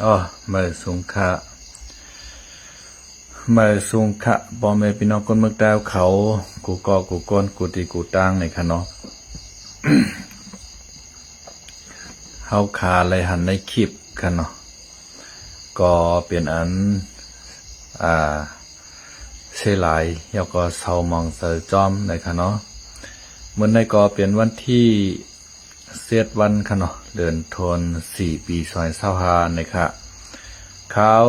ອໍ ມາສູງຄະ ມາສູງຄະ ພໍ່ແມ່ພີ່ນ້ອງຄົນເມືອງແຕ້ວເຂົາ ກູ່ເກາະ ກູ່ກົນ ກູ່ທີ່ ກູ່ຕ່າງ ນີ້ຄະເນາະ. ເຮົາຄາໄດ້ຫັນໃນຄລິບຄະເນາະ ກໍເປັນອັນ ອ່າ ເສຍຫຼາຍ ແລ້ວກໍເສົ້າໝອງໃຈຈ້ອມ ນີ້ຄະເນາະ. ມື້ນີ້ກໍເປັນວັນທີ ເຈັດວັນຄະເນາະ ເດືອນໂທນສີ່ ປີສອງພັນຊາວຫ້ານີ້ຄະ. ຂ່າວ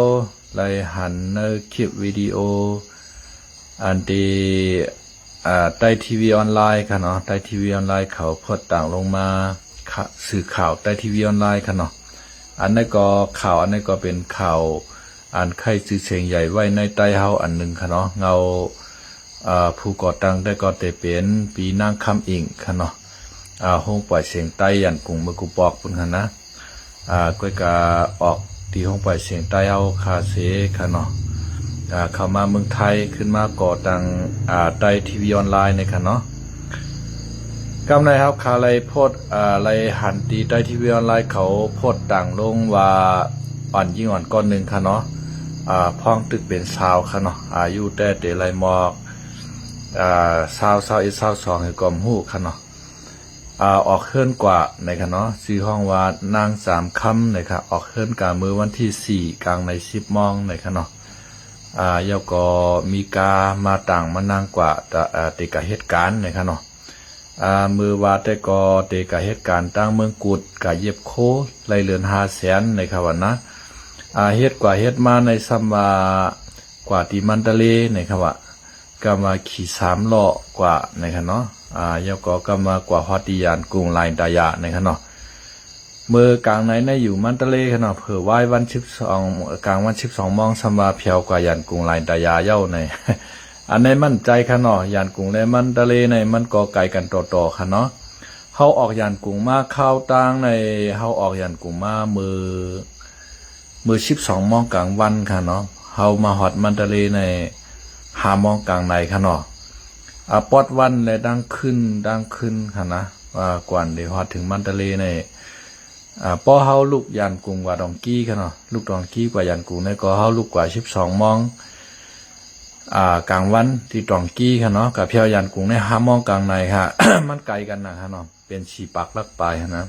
ໄດ້ຫັນໃນຄລິບວິດີໂອ ອັນທີ່ ອ່າ ໄຕ້ທີວີອອນລາຍຄະເນາະ ໄຕ້ທີວີອອນລາຍເຂົາໂພສຕາງລົງມາ ຄະ ສື່ຂ່າວໄຕ້ທີວີອອນລາຍຄະເນາະ. ອັນນັ້ນກໍຂ່າວ ອັນນັ້ນກໍເປັນຂ່າວ ອັນໄດ້ຊື່ສຽງໃຫຍ່ໄວ້ໃນໄຕ້ເຮົາອັນໜຶ່ງຄະເນາະ ເງົາ ອ່າ ຜູ້ກໍ່ຕັ້ງໄດ້ກໍໄດ້ເປັນປີນາງຄຳອິງຄະເນາະ ອ່າ ໂຮງປອຍສຽງໃຕ້ ຢ້ານກຸງເມືອງກຸງປອກພຸ້ນຫັ້ນນະ. ອ່າ ກ້ອຍກະອອກທີ່ໂຮງປອຍສຽງໃຕ້ເຮົາຄາເຊຄະເນາະ ອ່າ ເຂົ້າມາເມືອງໄທ ຂຶ້ນມາກໍ່ຕັ້ງ ອ່າ ໄຕ້ທີວີອອນລາຍນີ້ຄະເນາະ. ກຳໃນເຮົາຄາໄດ້ໂພສ ອ່າ ໄດ້ຫັນທີ່ໄຕ້ທີວີອອນລາຍເຂົາໂພສຕາງລົງວ່າ ອ່ອນຍິງອ່ອນກ້ອນໜຶ່ງຄະເນາະ ອ່າ ພ້ອມຕຶກເປັນສາວຄະເນາະ ອາຍຸແຕ່ເຕໄລ່ໝອກ ອ່າ ຊາວ ຊາວເອັດ ຊາວສອງ ຄືກໍບໍ່ຮູ້ຄະເນາະ ອ່າ ອອກເຮືອນກວ່ານີ້ຄະເນາະ ຊື່ຮ້ອງວ່ານາງສາມຄຳນີ້ຄະ ອອກເຮືອນກາງມື້ວັນທີສີ່ ກາງໃນສິບໂມງນີ້ຄະເນາະ. ອ່າ ແລ້ວກໍມີກາມາຕາງມານາງກວ່າ ຕະ ເຕກະເຮັດການນີ້ຄະເນາະ. ອ່າ ມື້ວາແຕ່ກໍເຕກະເຮັດການຕາງເມືອງກຸດ ກະເຢັບໂຄໄລ່ເດືອນຫ້າແສນນີ້ຄະວ່ານະ. ອ່າ ເຮັດກວ່າເຮັດມາໃນຊ້ຳວ່າກວ່າທີ່ມັນຕະເລນີ້ຄະວ່າ ກຳວ່າຂີ່ສາມລໍ້ກວ່ານີ້ຄະເນາະ. ອ່າ ແລ້ວກໍກຳວ່າກວ່າຮອດທີ່ຢ້ານກຸງລາຍດາຢານີ້ຄະເນາະ. ມື້ກາງໃນໃນຢູ່ມັນຕະເລຄະເນາະ ເພີວາຍວັນສິບສອງ ກາງວັນສິບສອງໂມງ ຊ້ຳວ່າແຜວກວ່າຢ້ານກຸງລາຍດາຢາເຍົາໃນ ອັນໃດໝັ້ນໃຈຄະເນາະ ຢ້ານກຸງແລະມັນຕະເລໃນມັນກໍໄກກັນຕໍ່ໆຄະເນາະ. ເຮົາອອກຢ້ານກຸງມາຄາວຕ່າງໃນ ເຮົາອອກຢ້ານກຸງມາມື້ ມື້ສິບສອງໂມງກາງວັນຄະເນາະ ເຮົາມາຮອດມັນຕະເລໃນຫ້າໂມງກາງໃນຄະເນາະ. ອາ ປອດວັນແລະດັ່ງຄືນ ດັ່ງຄືນຄະນະ ອາ ກວ່າໄດ້ຮອດເຖິງມັນຕະເລໃນ ອາ ພໍເຮົາລຸກຢ້ານກຸງກວ່າດອງກີຄະເນາະ ລຸກດອງກີກວ່າຢ້ານກຸງໃນ ກໍເຮົາລຸກກວ່າສິບສອງໂມງ ອາ ກາງວັນທີ່ດອງກີຄະເນາະ ກະພຽວຢ້ານກຸງໃນຫ້າໂມງກາງໃນຄະ ມັນໄກກັນນະຄະເນາະ ເປັນສີ່ປັກຫຼັກປາຍຫັ້ນນະ.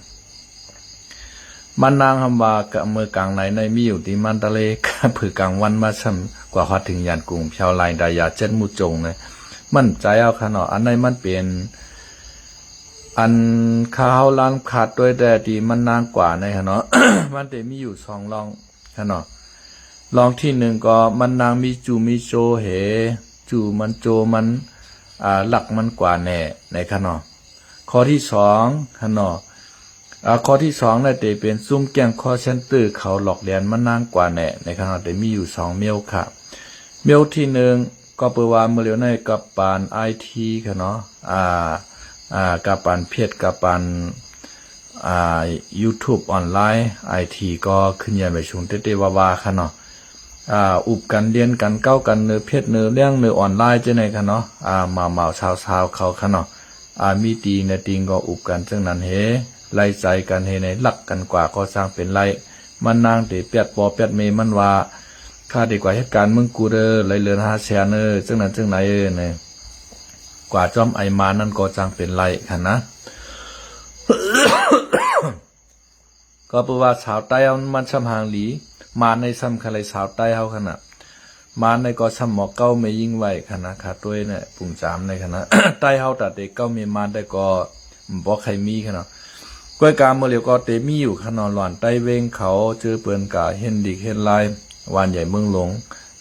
ມັນນາງຄຳວ່າ ກະ ເມື່ອກາງໃນໃນມີຢູ່ທີ່ມັນຕະເລ ເພີກາງວັນມາຊ້ຳກວ່າຮອດເຖິງຢ້ານກຸງ ພຽວລາຍດາຢາເຈັດໝູ່ຈົງນະ ໝັ້ນໃຈເອົາຄະເນາະ. ອັນໃດມັນເປັນ ອັນຄາເຮົາລ້ານຂາດດ້ວຍແຕ່ທີ່ມັນນາງກວ່າໃນຄະເນາະ ມັນໄດ້ມີຢູ່ສອງລ່ອງຄະເນາະ. ລ່ອງທີໜຶ່ງກໍມັນນາງມີຈູ້ມີໂຈເຫ ຈູ້ມັນໂຈມັນ ອາ ລັກມັນກວ່າແນ່ໃນຄະເນາະ. ຂໍ້ທີສອງຄະເນາະ ອາ ຂໍ້ທີສອງນະ ໄດ້ເປັນຊຸມແກ້ງຄໍເຊັນເຕີເຂົາຫຼອກລຽນມານາງກວ່າແນ່ໃນຄະເນາະ ໄດ້ມີຢູ່ສອງແນວຄະ. ແນວທີໜຶ່ງ ກໍເປີວ່າມື້ລຽວໃນກັບປານໄອທີຄະເນາະ ອາ ອາ ກັບປານເພຈ ກັບປານ ອາ ຢູທູບອອນລາຍ ໄອທີກໍຂຶ້ນໃຫຍ່ໄປສູງເຕະໆວ່າໆຄະເນາະ. ອາ ອຸບກັນລຽນກັນເກົ້າກັນເນີເພຈເນີແລ້ງເນີອອນລາຍຈັ່ງໃດຄະເນາະ ອາ ມາເມົາຊາວໆເຂົາຄະເນາະ. ອາ ມີຕີນະຕິງກໍອຸບກັນຈັ່ງນັ້ນເຫ ໄລ່ໃຈກັນເຫໃນລັກກັນກວ່າກໍຊ່າງເປັນໄລ່. ມັນນາງເຕແປດພໍ່ແປດແມ່ມັນວ່າ ຂ້າເຕກວ່າເຮັດການເມືອງກູເດີ ໄລ່ເດືອນຫ້າແສນເອີ ຈັ່ງນັ້ນຈັ່ງໃດເອີ ກວ່າຈອມໄອມານນັ້ນກໍຈັ່ງເປັນໄລ່ຫັ້ນນະ. ກໍເພາະວ່າສາວໃຕ້ເຮົາມັນຊ່ຳຫາງຫຼີ ມານໃນຊ່ຳຄະໄລສາວໃຕ້ເຮົາຂະໜາດ ມານໃນກໍຊ່ຳໝໍເກົ້າແມ່ຍິງໄວ້ຂະໜາດ ຂາຕົວໃນປຸງຈາມໃນຂະໜາດ ໃຕ້ເຮົາຕາເຕເກົ້າແມ່ມານໄດ້ກໍບໍ່ໃຄ່ມີຂະໜາດ. ກ້ວຍກາເມື່ອຫຼຽວກໍເຕມີຢູ່ຂະໜາດ ຫຼວນໃຕ້ເວງເຂົາ ເຈີເພິ່ນກະເຫັນດິກເຫັນລາຍ ຫວານໃຫຍ່ເມືອງຫຼວງ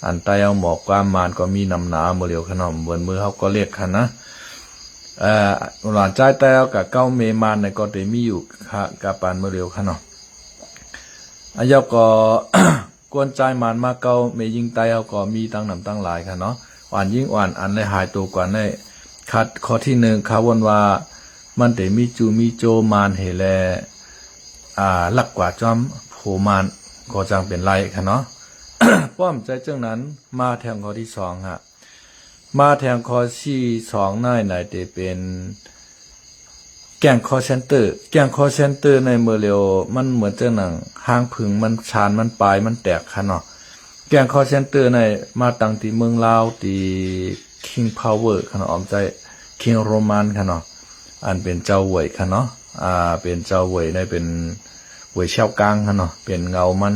ອັນໃຕ້ເຮົາໝໍກວ່າມານກໍມີນຳໜາເມື່ອຫຼຽວຂະໜາດ ເບິ່ນມືເຮົາກໍເລກຂະໜາດ. ເອີ ຫຼານຊາຍແຕ້ວກະເກົ້າແມ່ມານໃນກໍໄດ້ມີຢູ່ກະປານເມື່ອເດີວຂະເນາະ. ອາ ແລ້ວກໍກວນຊາຍມານມາເກົ້າແມ່ຍິງໃຕ້ເຮົາກໍມີຕັ້ງນຳຕັ້ງຫຼາຍຂະເນາະ. ອານຍິງອານອັນໄດ້ຫາຍໂຕກວ່າໃນ ຄັດ ຂໍ້ທີໜຶ່ງ ຄາວົນວ່າມັນໄດ້ມີຈູ້ມີໂຈມານເຫແລ ອາ ລັກກວ່າຈອມໂພມານ ກໍຈັ່ງເປັນໄລຂະເນາະ. ປ້ອມໃຈເຊິ່ງນັ້ນ ມາແທ່ງຂໍ້ທີສອງຫະ ມາແທ່ງຂໍ້ທີສອງໃນ ໃນເຕເປັນ ແກ້ງຄໍເຊັນເຕີ ແກ້ງຄໍເຊັນເຕີໃນມື້ຫຼຽວ ມັນເໝືອນຈັ່ງໜັງ ຫາງຜຶ່ງມັນຊານ ມັນປາຍ ມັນແຕກຫັ້ນເນາະ. ແກ້ງຄໍເຊັນເຕີໃນມາຕັ້ງທີ່ເມືອງລາວ ທີ່ King Power ຫັ້ນເນາະ ອອມໃຈ King Roman ຫັ້ນເນາະ ອັນເປັນເຈົ້າເຫວີຍຫັ້ນເນາະ ອ່າ ເປັນເຈົ້າເຫວີຍໃນ ເປັນເຫວີຍແຊວກາງຫັ້ນເນາະ ເປັນເງົາມັນ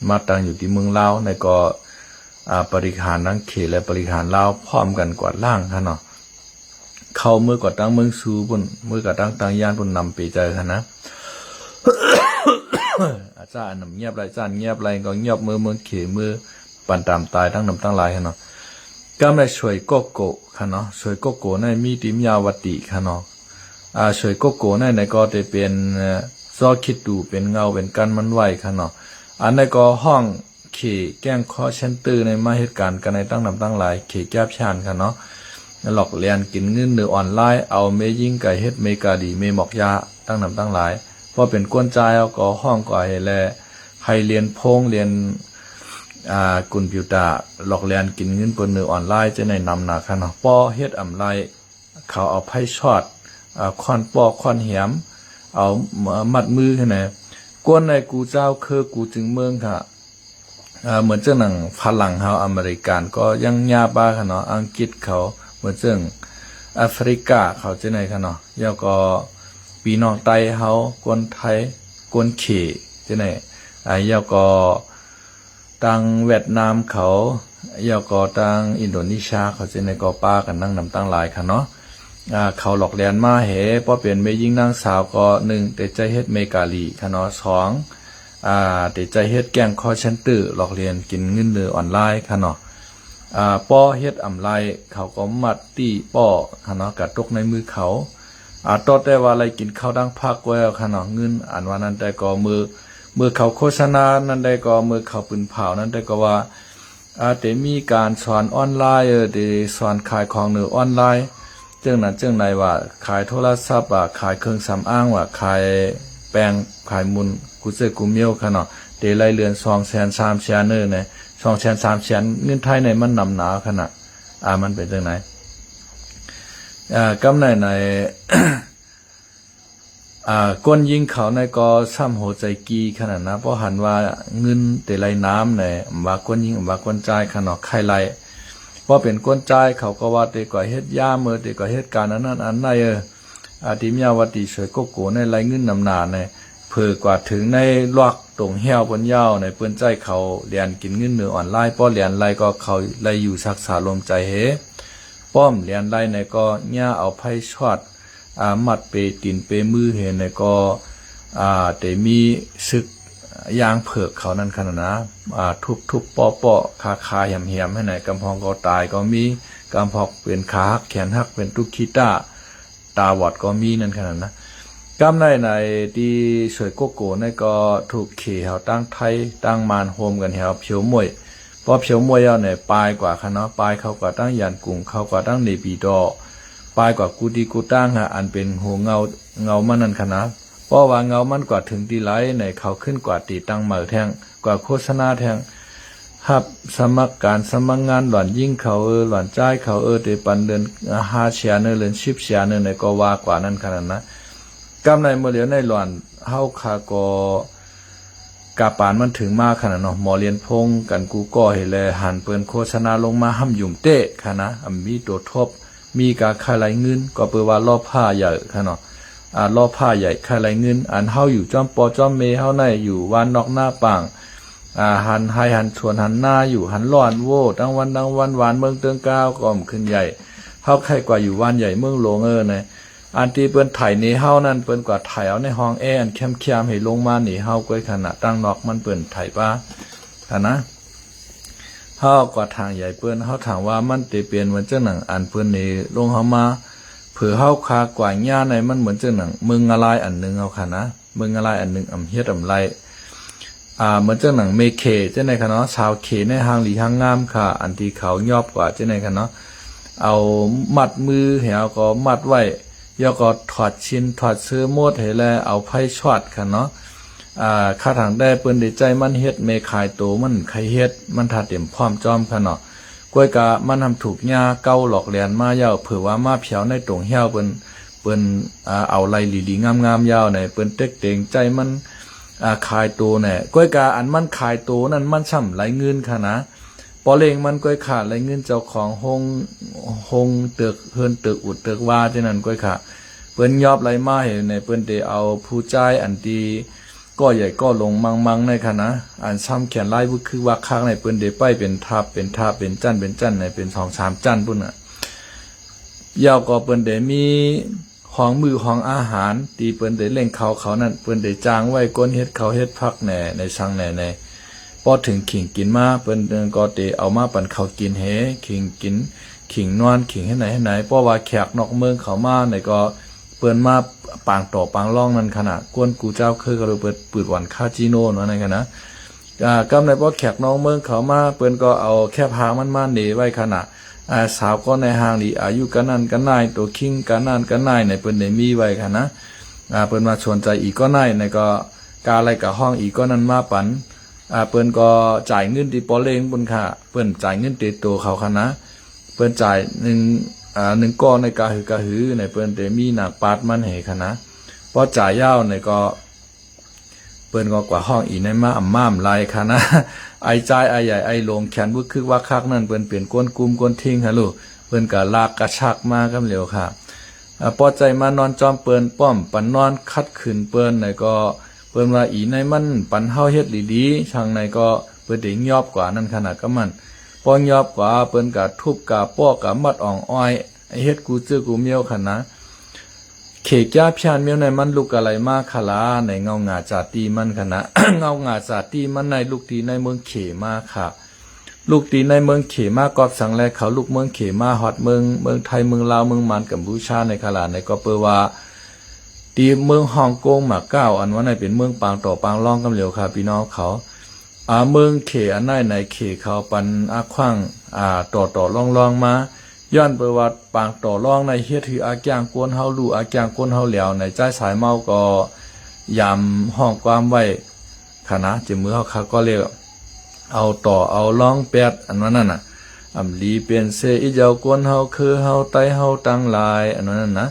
ມາຕັ້ງຢູ່ທີ່ເມືອງລາວ ໃນກໍ ອ່າ ບໍລິຫານທັງເຂດ ແລະ ບໍລິຫານລາວ ພ້ອມກັນກວາດລ້າງຫັ້ນເນາະ. ເຂົ້າເມືອກວາດຕັ້ງເມືອງຊູພຸ້ນ ເມືອກວາດຕັ້ງຕາງຢ້ານພຸ້ນ ນຳເປໃຈຫັ້ນນະ. ອາຈານນຳງຽບໄລ ຈານງຽບໄລ ກໍງຽບເມືອເມືອງເຂ ເມືອປານຕາມຕາຍ ທັງນຳທັງຫຼາຍຫັ້ນເນາະ. ກຳໃນສວຍໂກໂກຫັ້ນເນາະ ສວຍໂກໂກໃນມີຕິມຍາວະຕິຫັ້ນເນາະ. ອ່າ ສວຍໂກໂກໃນ ໃນກໍໄດ້ເປັນ ເອີ ຊໍຄິດດູ ເປັນເງົາເປັນກັນມັນໄວ້ຫັ້ນເນາະ. ອັນໃນກໍຫ້ອງ ເຂແກ້ງຄໍເຊັນເຕີໃນມາເຮັດການກັນໃນຕັ້ງນຳຕັ້ງຫຼາຍ ເຂແກ້ພຽນຫັ້ນເນາະ ຫຼອກລຽນກິນເງິນໃນອອນລາຍ ເອົາແມ່ຍິງກະເຮັດແມ່ກາລີ ແມ່ໝອກຢາ ຕັ້ງນຳຕັ້ງຫຼາຍ. ພໍເປັນກວນຈ່າຍເຮົາກໍຮ້ອງກໍໃຫ້ແລ ໃຫ້ລຽນໂພງ ລຽນ ອ່າ ຄອມພິວເຕີ ຫຼອກລຽນກິນເງິນເພິ່ນໃນອອນລາຍ ຈັ່ງໃດນຳໜ້າຫັ້ນເນາະ. ພໍເຮັດອຳໄລ ເຂົາເອົາໄຟຊອດ ເອົາຄ້ອນປອກຄ້ອນແຫມ ເອົາມັດມືຫັ້ນນະ. ກວນໃນກູເຈົ້າຄືກູຈຶ່ງເມືອງຄະ ເອີ ເໝືອນຈັ່ງໜັງຝຣັ່ງເຮົາ ອາເມລິກັນກໍຍັງຫຍ້າປາຄະເນາະ ອັງກິດເຂົາ ເໝືອນຈັ່ງອາຟຣິກາເຂົາຈັ່ງໃດຄະເນາະ ແລ້ວກໍພີ່ນ້ອງໄຕ້ເຮົາ ຄົນໄທ ຄົນເຂຈັ່ງໃດ ອາ ແລ້ວກໍ ທາງຫວຽດນາມເຂົາ ແລ້ວກໍທາງອິນໂດເນເຊຍເຂົາຈັ່ງໃດກໍປາກັນຕັ້ງນຳຕັ້ງຫຼາຍຄະເນາະ. ອ່າ ເຂົາຫຼອກແລ່ນມາເຫ ພໍເປັນແມ່ຍິງນາງສາວກໍ ໜຶ່ງ ເຕັມໃຈເຮັດແມ່ກາລີຄະເນາະ ສອງ ອ່າ ເຕັມໃຈເຮັດແກ້ງຄໍເຊັນເຕີ ຫຼອກລຽນກິນເງິນໃນອອນລາຍຄະເນາະ. ອ່າ ພໍເຮັດອຳໄລ ເຂົາກໍມັດຕີປ້ອຄະເນາະ ກະຕົກໃນມືເຂົາ. ອ່າ ຕໍ່ແຕ່ວ່າໄດ້ກິນເຂົ້າດັງພັກແລ້ວຄະເນາະ ເງິນອັນວ່ານັ້ນແຕ່ກໍ ເມື່ອ ເມື່ອເຂົາໂຄສະນານັ້ນໄດ້ກໍ ເມື່ອເຂົາປືນເຜົານັ້ນໄດ້ກໍວ່າ ອາດຈະມີການສອນອອນລາຍ ເອີ ໄດ້ສອນຂາຍຂອງໃນອອນລາຍ ຈັ່ງນັ້ນຈັ່ງໃດວ່າ ຂາຍໂທລະສັບວ່າ ຂາຍເຄື່ອງສຳອາງວ່າ ຂາຍແປ້ງ ຂາຍໝຸ່ນ ກູເຈີກູເມວຄະເນາະ ໄດ້ລາຍເດືອນສອງແສນ ສາມແສນເອີ ສອງແສນ ສາມແສນ ເງິນໄທໃນມັນນຳໜາຂະນະ ອາ ມັນເປັນຈັ່ງໃດ ອາ ກຳໃນໃນ ອາ ຄົນຍິງເຂົາໃນກໍຊ້ຳຫົວໃຈກີ້ຂະໜາດນະ ເພາະຫັນວ່າເງິນແຕ່ລະຍາມໃນ ອຳວ່າຄົນຍິງ ອຳວ່າຄົນຊາຍຂະເນາະ ໄຄໄລ ພໍເປັນຄົນຊາຍເຂົາກໍວ່າແຕ່ກວ່າເຮັດຢາມເອີ ແຕ່ກວ່າເຮັດການອັນນັ້ນອັນໃດເອີ ອາ ຕິມຍາວະຕິ ສວຍໂກໂກໃນໄລ່ເງິນນຳໜ້າໃນ ເຜີກວ່າເຖິງໃນລອກຕົງແຫ້ວເພິ່ນຍາວໃນ ເພິ່ນໃຊ້ເຂົາແລ່ນກິນເງິນໃນອອນລາຍ ພໍແລ່ນໄລ່ກໍເຂົາໄລ່ຢູ່ສັກສາລົມໃຈເຫ ປ້ອມແລ່ນໄລ່ໃນກໍຍ່າເອົາໄຟຊອດ ອາ ມັດເປຕີນເປມືເຫັນໃນກໍ ອາ ໄດ້ມີສຶກຢ່າງເຜີກເຂົານັ້ນຂະໜາດນະ ອາ ທຸບໆ ເປາະໆ ຄາໆ ແຫມໆ ໃຫ້ໃນ ກຳພອງກໍຕາຍກໍມີ ກຳພອງເປັນຂາຫັກແຂນຫັກ ເປັນຕຸກຄີຕາ ຕາວອດກໍມີນັ້ນຂະໜາດນະ. ກຳໃນໃນທີ່ສວຍໂກໂກໃນກໍຖືກເຂເຮົາ ທັງໄທ ທັງມານ ໂຮມກັນເຮົາຜຽວມວຍ ພໍຜຽວມວຍແລ້ວໃນ ປາຍກວ່າຂະເນາະ ປາຍເຂົ້າກວ່າທັງຢານກຸງ ເຂົ້າກວ່າທັງເນປີດໍ ປາຍກວ່າກູຕີກູຕາງຫາ ອັນເປັນຫົວເງົາ ເງົາມັນນັ້ນຂະນະ ເພາະວ່າເງົາມັນກວ່າເຖິງທີ່ໄລໃນ ເຂົາຂຶ້ນກວ່າຕີຕັ້ງໃໝ່ແທ້ງ ກວ່າໂຄສະນາແທ້ງ ຮັບສະໝັກການສະໝັກງານ ຫຼອນຍິງເຂົາເອີ ຫຼອນຊາຍເຂົາເອີ ໄດ້ປັນເດືອນຫ້າແສນເອີ ເດືອນສິບແສນເອີ ໃນກໍວ່າກວ່ານັ້ນຂະນາດນະ. ກຳໃນມື້ຫຼຽວໃນຫຼອນເຮົາຄາກໍ ກາປານມັນເຖິງມາຂະນະເນາະ ໝໍລຽນພົງກັນກູກໍເຮັດແລ ຫັນເພິ່ນໂຄສະນາລົງມາຫ້ຳຍຸມເຕະຂະນະ ອຳມີໂຕທົບ ມີກາຂາຍລາຍເງິນ ກໍເປີວ່າລໍ້ຜ້າໃຫຍ່ຂະເນາະ ອາ ລໍ້ຜ້າໃຫຍ່ຂາຍລາຍເງິນ ອັນເຮົາຢູ່ຈ້ອມພໍ່ຈ້ອມແມ່ເຮົາໃນ ຢູ່ບ້ານນອກນາປາງ ອາ ຫັນໄຮ່ຫັນສວນຫັນນາ ຢູ່ຫັນລ້ອນໂວ້ ທັງວັນທັງວັນ ຫວານເມືອງເຕີງກາວກໍອຳຂຶ້ນໃຫຍ່ ເຮົາໄຄກວ່າຢູ່ບ້ານໃຫຍ່ເມືອງຫຼວງເອີ ໃນ ອັນທີ່ເພິ່ນໄຖເນເຮົານັ້ນ ເພິ່ນກວ່າໄຖເອົາໃນຫ້ອງແອອັນແຄມໆ ໃຫ້ລົງມາເນເຮົາກ້ວຍຂະນະ ຕັ້ງນອກມັນເພິ່ນໄຖປາຂະນະ ເຮົາກວ່າທາງໃຫຍ່ເພິ່ນ ເຮົາຖາມວ່າມັນເຕເປັນເໝືອນຈັ່ງໜັງ ອັນເພິ່ນເນລົງເຮົາມາ ເຜີເຮົາຄາກວ່າຍາໃນ ມັນເໝືອນຈັ່ງໜັງເມືອງງາລາຍອັນໜຶ່ງເຮົາຂະນະ ເມືອງງາລາຍອັນໜຶ່ງ ອຳເຮັດອຳໄລ ອາ ເໝືອນຈັ່ງໜັງເມເຂຈັ່ງໃດຂະເນາະ ຊາວເຂໃນຮ່າງດີຮ່າງງາມຄ່າ ອັນທີ່ເຂົາຍອບກວ່າຈັ່ງໃດຂະເນາະ ເອົາມັດມືແລ້ວກໍມັດໄວ້ ແລ້ວກໍຖອດຊິນຖອດເສື້ອໝົດໃຫ້ແລ ເອົາໄຟຊອດຂະເນາະ ອາ ຄາທາງແດ່ເພິ່ນໄດ້ໃຊ້ມັນເຮັດ ແມ່ຂາຍໂຕມັນໄຄເຮັດ ມັນຖ້າເຕັມພ້ອມຈ້ອມຂະເນາະ ກ້ວຍກະມັນທຳຖືກຍາເກົ່າຫຼອກແລ່ນມາເຍົາ ເຜີວ່າມາຜຽວໃນຕົງແຫ້ວເພິ່ນ ປິ້ນ ອາ ເອົາໄລ່ດີໆງາມໆຍາວໃນ ເປິ້ນເຕັກເຕັງໃຈມັນ ອາ ຂາຍໂຕແນ່ ກ້ອຍກາອັນມັນຂາຍໂຕນັ້ນມັນຊ່ຳໄລ່ເງິນຂະນະ ປໍເລັ່ງມັນກ້ອຍຂະໄລ່ເງິນເຈົ້າຂອງໂຮງ ໂຮງຕຶກ ເຮືອນຕຶກ ອຸດຕຶກວາຈັ່ງນັ້ນກ້ອຍຂະ ເປິ້ນຍອບໄລ່ມາໃຫ້ໃນ ເປິ້ນໄດ້ເອົາຜູ້ຊາຍອັນທີ່ ກໍໃຫຍ່ກໍລົງມັງໆໃນຂະນະ ອັນຊ່ຳແຂນລາຍວຶກຄຶກວັກຄັກໃນ ເປິ້ນໄດ້ໄປເປັນທັບ ເປັນທັບ ເປັນຊັ້ນ ເປັນຊັ້ນໃນ ເປັນສອງສາມຊັ້ນພຸ້ນນະ ແລ້ວກໍເປິ້ນໄດ້ມີຫ້ອງມື້ຫ້ອງອາຫານ ທີ່ເປິ້ນໄດ້ລ້ຽງເຂົາເຂົານັ້ນ ເປິ້ນໄດ້ຈ້າງໄວ້ຄົນເຮັດເຂົ້າເຮັດຜັກແນ່ ໃນສັງແນ່ໃນ ພໍເຖິງຂີງກິນມາ ເປິ້ນກໍໄດ້ເອົາມາປັນເຂົາກິນເຮ ຂີງກິນ ຂີງນອນ ຂີງເຮັດໃນເຮັດໃນ ເພາະວ່າແຂກນອກເມືອງເຂົ້າມາໃນກໍ ເປິ້ນມາປາງຕໍ່ປາງລອງນັ້ນຂະນະ ກວນກູເຈົ້າເຄີຍກໍເລີຍເປີດ ປືດວັນຄາຊີໂນເນາະ ໃນຂະນະ ອາ ກຳໃນພໍແຂກນອກເມືອງເຂົ້າມາ ເປິ້ນກໍເອົາແຄບຮາງມັນມາເນໄວ້ຂະນະ ອາ ສາວກໍໃນຮ່າງດີ ອາຍຸກະນັ້ນກະນາຍ ໂຕຄິງກະນັ້ນກະນາຍໃນ ເປິ້ນໄດ້ມີໄວ້ຂະນະ ອາ ເປິ້ນວ່າສົນໃຈອີກກໍໄດ້ໃນ ກໍກາໄລ່ກະຫ້ອງອີກກໍນັ້ນມາປັນ ອາ ເປິ້ນກໍຈ່າຍເງິນທີ່ປໍເລັ່ງພຸ້ນຂະ ເປິ້ນຈ່າຍເງິນເຕໂຕເຂົາຂະນະ ເປິ້ນຈ່າຍໜຶ່ງ ອາ ໜຶ່ງກ້ອນໃນກະຫືກະຫືໃນ ເປິ້ນໄດ້ມີໜາກປາດມັນໃຫ້ຂະນະ ພໍຈ່າຍຍາວໃນກໍ ເປິ້ນກໍກວາຫ້ອງອີໃນມາອຳມາມໄລ່ຂະນະ ໄອ້ຈ່າຍໄອ້ໃຫຍ່ໄອ້ຫຼົງ ແຂນວຶກຄຶກວັກຄັກນັ້ນ ເປິ້ນເປັນກວນກຸມກວນທິງຫາລູ ເປິ້ນກໍລາກກະຊັກມາກຳຫຼຽວຂະ ອາ ພໍໃຈມານອນຈອມເປິ້ນ ປ້ອມປັນນອນຂັດຂືນເປິ້ນໃນກໍ ເປິ້ນວ່າອີໃນມັນປັນເຮົາເຮັດດີໆ ທາງໃນກໍເປີດເດຍຍອບກວ່ານັ້ນຂະນະ ກະມັນ ພໍຍອບກວ່າ ເປິ້ນກະທຸບກະປ້ອກະມັດອ່ອງອ້ອຍ ເຮັດກູເຈືອກູມຽວຂະນະ ເຂກຍາພຽນມຽວໃນມັນລຸກກະໄລມາຄະລາ ໃນເງົາຫງາຈາຕິມັນຂະນະ ເງົາຫງາຈາຕິມັນໃນລຸກທີ່ໃນເມືອງເຂມາຂະ ລຸກທີ່ໃນເມືອງເຂມາ ກອບສັງແລເຂົາລຸກເມືອງເຂມາຮອດເມືອງ ເມືອງໄທ ເມືອງລາວ ເມືອງມານ ກຳປູຊາໃນຂະລາໃນ ກໍເປີວ່າ ທີ່ເມືອງຮ່ອງກົງມາກ້າວ ອັນວ່າໃນເປັນເມືອງປາງຕໍ່ປາງລອງກຳຫຼຽວຂະ ພີ່ນ້ອງເຂົາ ອາ ເມືອງເຂອັນໃນໃນເຂເຂົາປັນອາຂວາງ ອາ ຕໍ່ຕໍ່ລອງໆມາ ຍ້ອນເປີວ່າປາງຕໍ່ລອງໃນເຮັດໃຫ້ອາກາງກວນເຮົາຫຼູ ອາກາງກວນເຮົາແຫຼວໃນ ຈ່າຍສາຍເມົາກໍຍາມຮ້ອງຄວາມໄວ້ ຂະນະ ຈະມືເຮົາຄະກໍລຽກ ເອົາຕໍ່ເອົາລອງແປດ ອັນວ່ານັ້ນນະ ອຳລີເປັນເຊອີເຈົ້າກວນເຮົາ ຄືເຮົາໄຕເຮົາຕັງຫຼາຍ ອັນວ່ານັ້ນນະ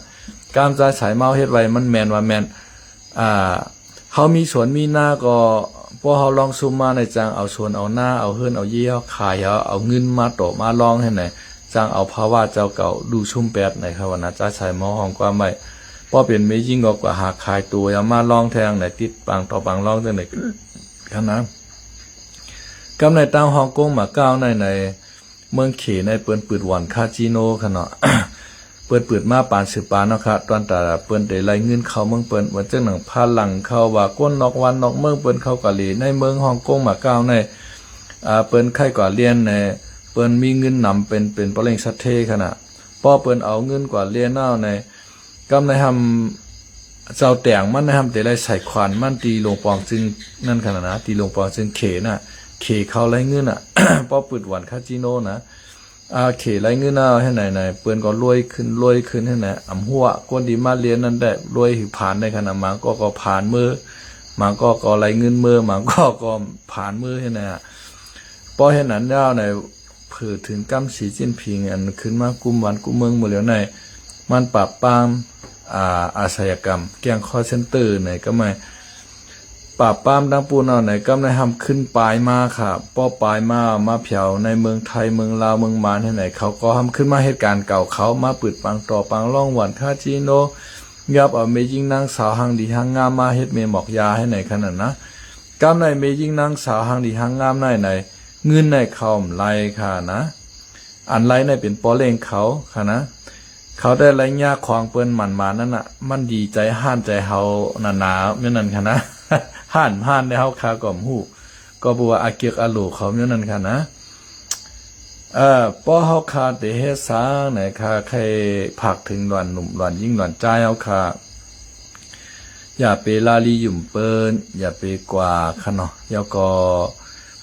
ການຈ່າຍສາຍເມົາເຮັດໄວ້ມັນແມ່ນວ່າແມ່ນ ອາ ເຮົາມີສວນມີນາກໍ ພໍເຮົາລອງຊຸມມາໃນ ຈັ່ງເອົາສວນເອົານາ ເອົາເຮືອນເອົາເຢຍເຮົາຂາຍ ເຮົາເອົາເງິນມາຕໍ່ມາລອງໃຫ້ໃນ ຈັ່ງເອົາພາວະເຈົ້າເກົ່າດູຊຸມແປດໃນ ຄະວ່ານະ ຈ່າຍສາຍເມົາຮ້ອງຄວາມໄວ້ ພໍເປັນແມ່ຍິງກໍກວ່າຫາຂາຍໂຕ ຢ່າມາລອງແທງໃນ ຕິດປາງຕໍ່ປາງລອງຈັ່ງໃດ ຂະນະ ກຳໃນຕາງຮ່ອງກົງມາກ້າວໃນໃນ ເມືອງເຂໃນເປີນປືດບ່ອນຄາຊີໂນຂະເນາະ ເປີນປືດມາປານສືບປານເນາະຄະ ຕອນຕາເປີນໄດ້ໄລ່ເງິນເຂົ້າເມືອງເປີນ ວ່າຈັ່ງໜັງພາຫຼັງເຂົາວ່າຄົນນອກບ້ານນອກເມືອງເປີນເຂົາກະເລໃນເມືອງຮ່ອງກົງມາກ້າວໃນ ອາ ເປີນໄຄກວ່າລຽນໃນ ເປີນມີເງິນນຳເປັນ ເປັນປະເລັງສັດເທຂະນະ ພໍເປີນເອົາເງິນກວ່າລຽນເອົາໃນ ກຳໃນຫ້ຳ ເຈົ້າແຕງມັນໃນຫ້ຳເຕໄລໃສ່ຂວັນມັນ ຕີຫຼວງປອງຈຶ່ງນັ້ນຂະນະນະ ຕີຫຼວງປອງຈຶ່ງເຂນະ ເຂເຂົາໄລ່ເງິນນະ ພໍປຶດຫວັນຄາຊີໂນນະ ອາ ເຂໄລ່ເງິນນະ ເຮັດໃດໃດ ເພິ່ນກໍລວຍຂຶ້ນລວຍຂຶ້ນເຮັດໃດ ອຳຫົວ ຄົນທີ່ມາລຽນນັ້ນແຫຼະ ລວຍຄືຜານໃນຂະນະ ບາງກໍກໍຜານເມີ ບາງກໍກໍໄລ່ເງິນເມີ ບາງກໍກໍຜານເມີເຮັດໃດ ພໍເຮັດນັ້ນແລ້ວໃນ ເຜີເຖິງກຳສີຈິ້ນຜິງ ອັນຂຶ້ນມາກຸມບ້ານກຸມເມືອງມື້ແລ້ວໃນ ມັນປາບປາມ ອາ ອາຊະຍາກຳ ແກ້ງຄໍເຊັນເຕີໃນ ກໍໝາຍປາບປາມດັ່ງປູ່ເນົາໃນ ກໍໄດ້ຫ້າມຂຶ້ນປາຍມາຂະ ພໍປາຍມາ ມາແຖວໃນເມືອງໄທ ເມືອງລາວ ເມືອງມານເຮັດໃດ ເຂົາກໍຫ້າມຂຶ້ນມາເຮັດການເກົ່າເຂົາ ມາປຶດປາງຕໍ່ປາງລອງບ່ອນຄາຊີໂນ ຫຍັບເອົາແມ່ຍິງນາງສາວຮັ່ງດີຮັ່ງງາມມາເຮັດແມ່ໝອກຢາໃຫ້ໃນຂະນັ້ນນະ ກຳໃນແມ່ຍິງນາງສາວຮັ່ງດີຮັ່ງງາມໃນໃນ ເງິນໃນເຂົາໄລ່ຂະນະ ອັນໄລ່ໃນເປັນປໍເລັ່ງເຂົາຂະນະ ເຂົາໄດ້ໄລ່ຍາຂອງເພິ່ນໝານໆນັ້ນນະ ມັນດີໃຈຮ້ານໃຈເຮົາໜາໆແມ່ນນັ້ນຂະນະ ຮ້ານ ຮ້ານໃນເຮົາຄາກໍບໍ່ຮູ້ ກໍບໍ່ວ່າອາກຽກອາໂຫຼເຂົາແມ່ນນັ້ນຂະນະ ເອີ ປໍເຮົາຄາເຕເຮັດສາງໃນຄາໄຄຝາກເຖິງຫຼານໜຸ່ມຫຼານຍິງຫຼານຊາຍເຮົາຄາ ຢ່າໄປລາລີຫຍຸ້ມເປີນ ຢ່າໄປກວ່າຂະເນາະ ແລ້ວກໍ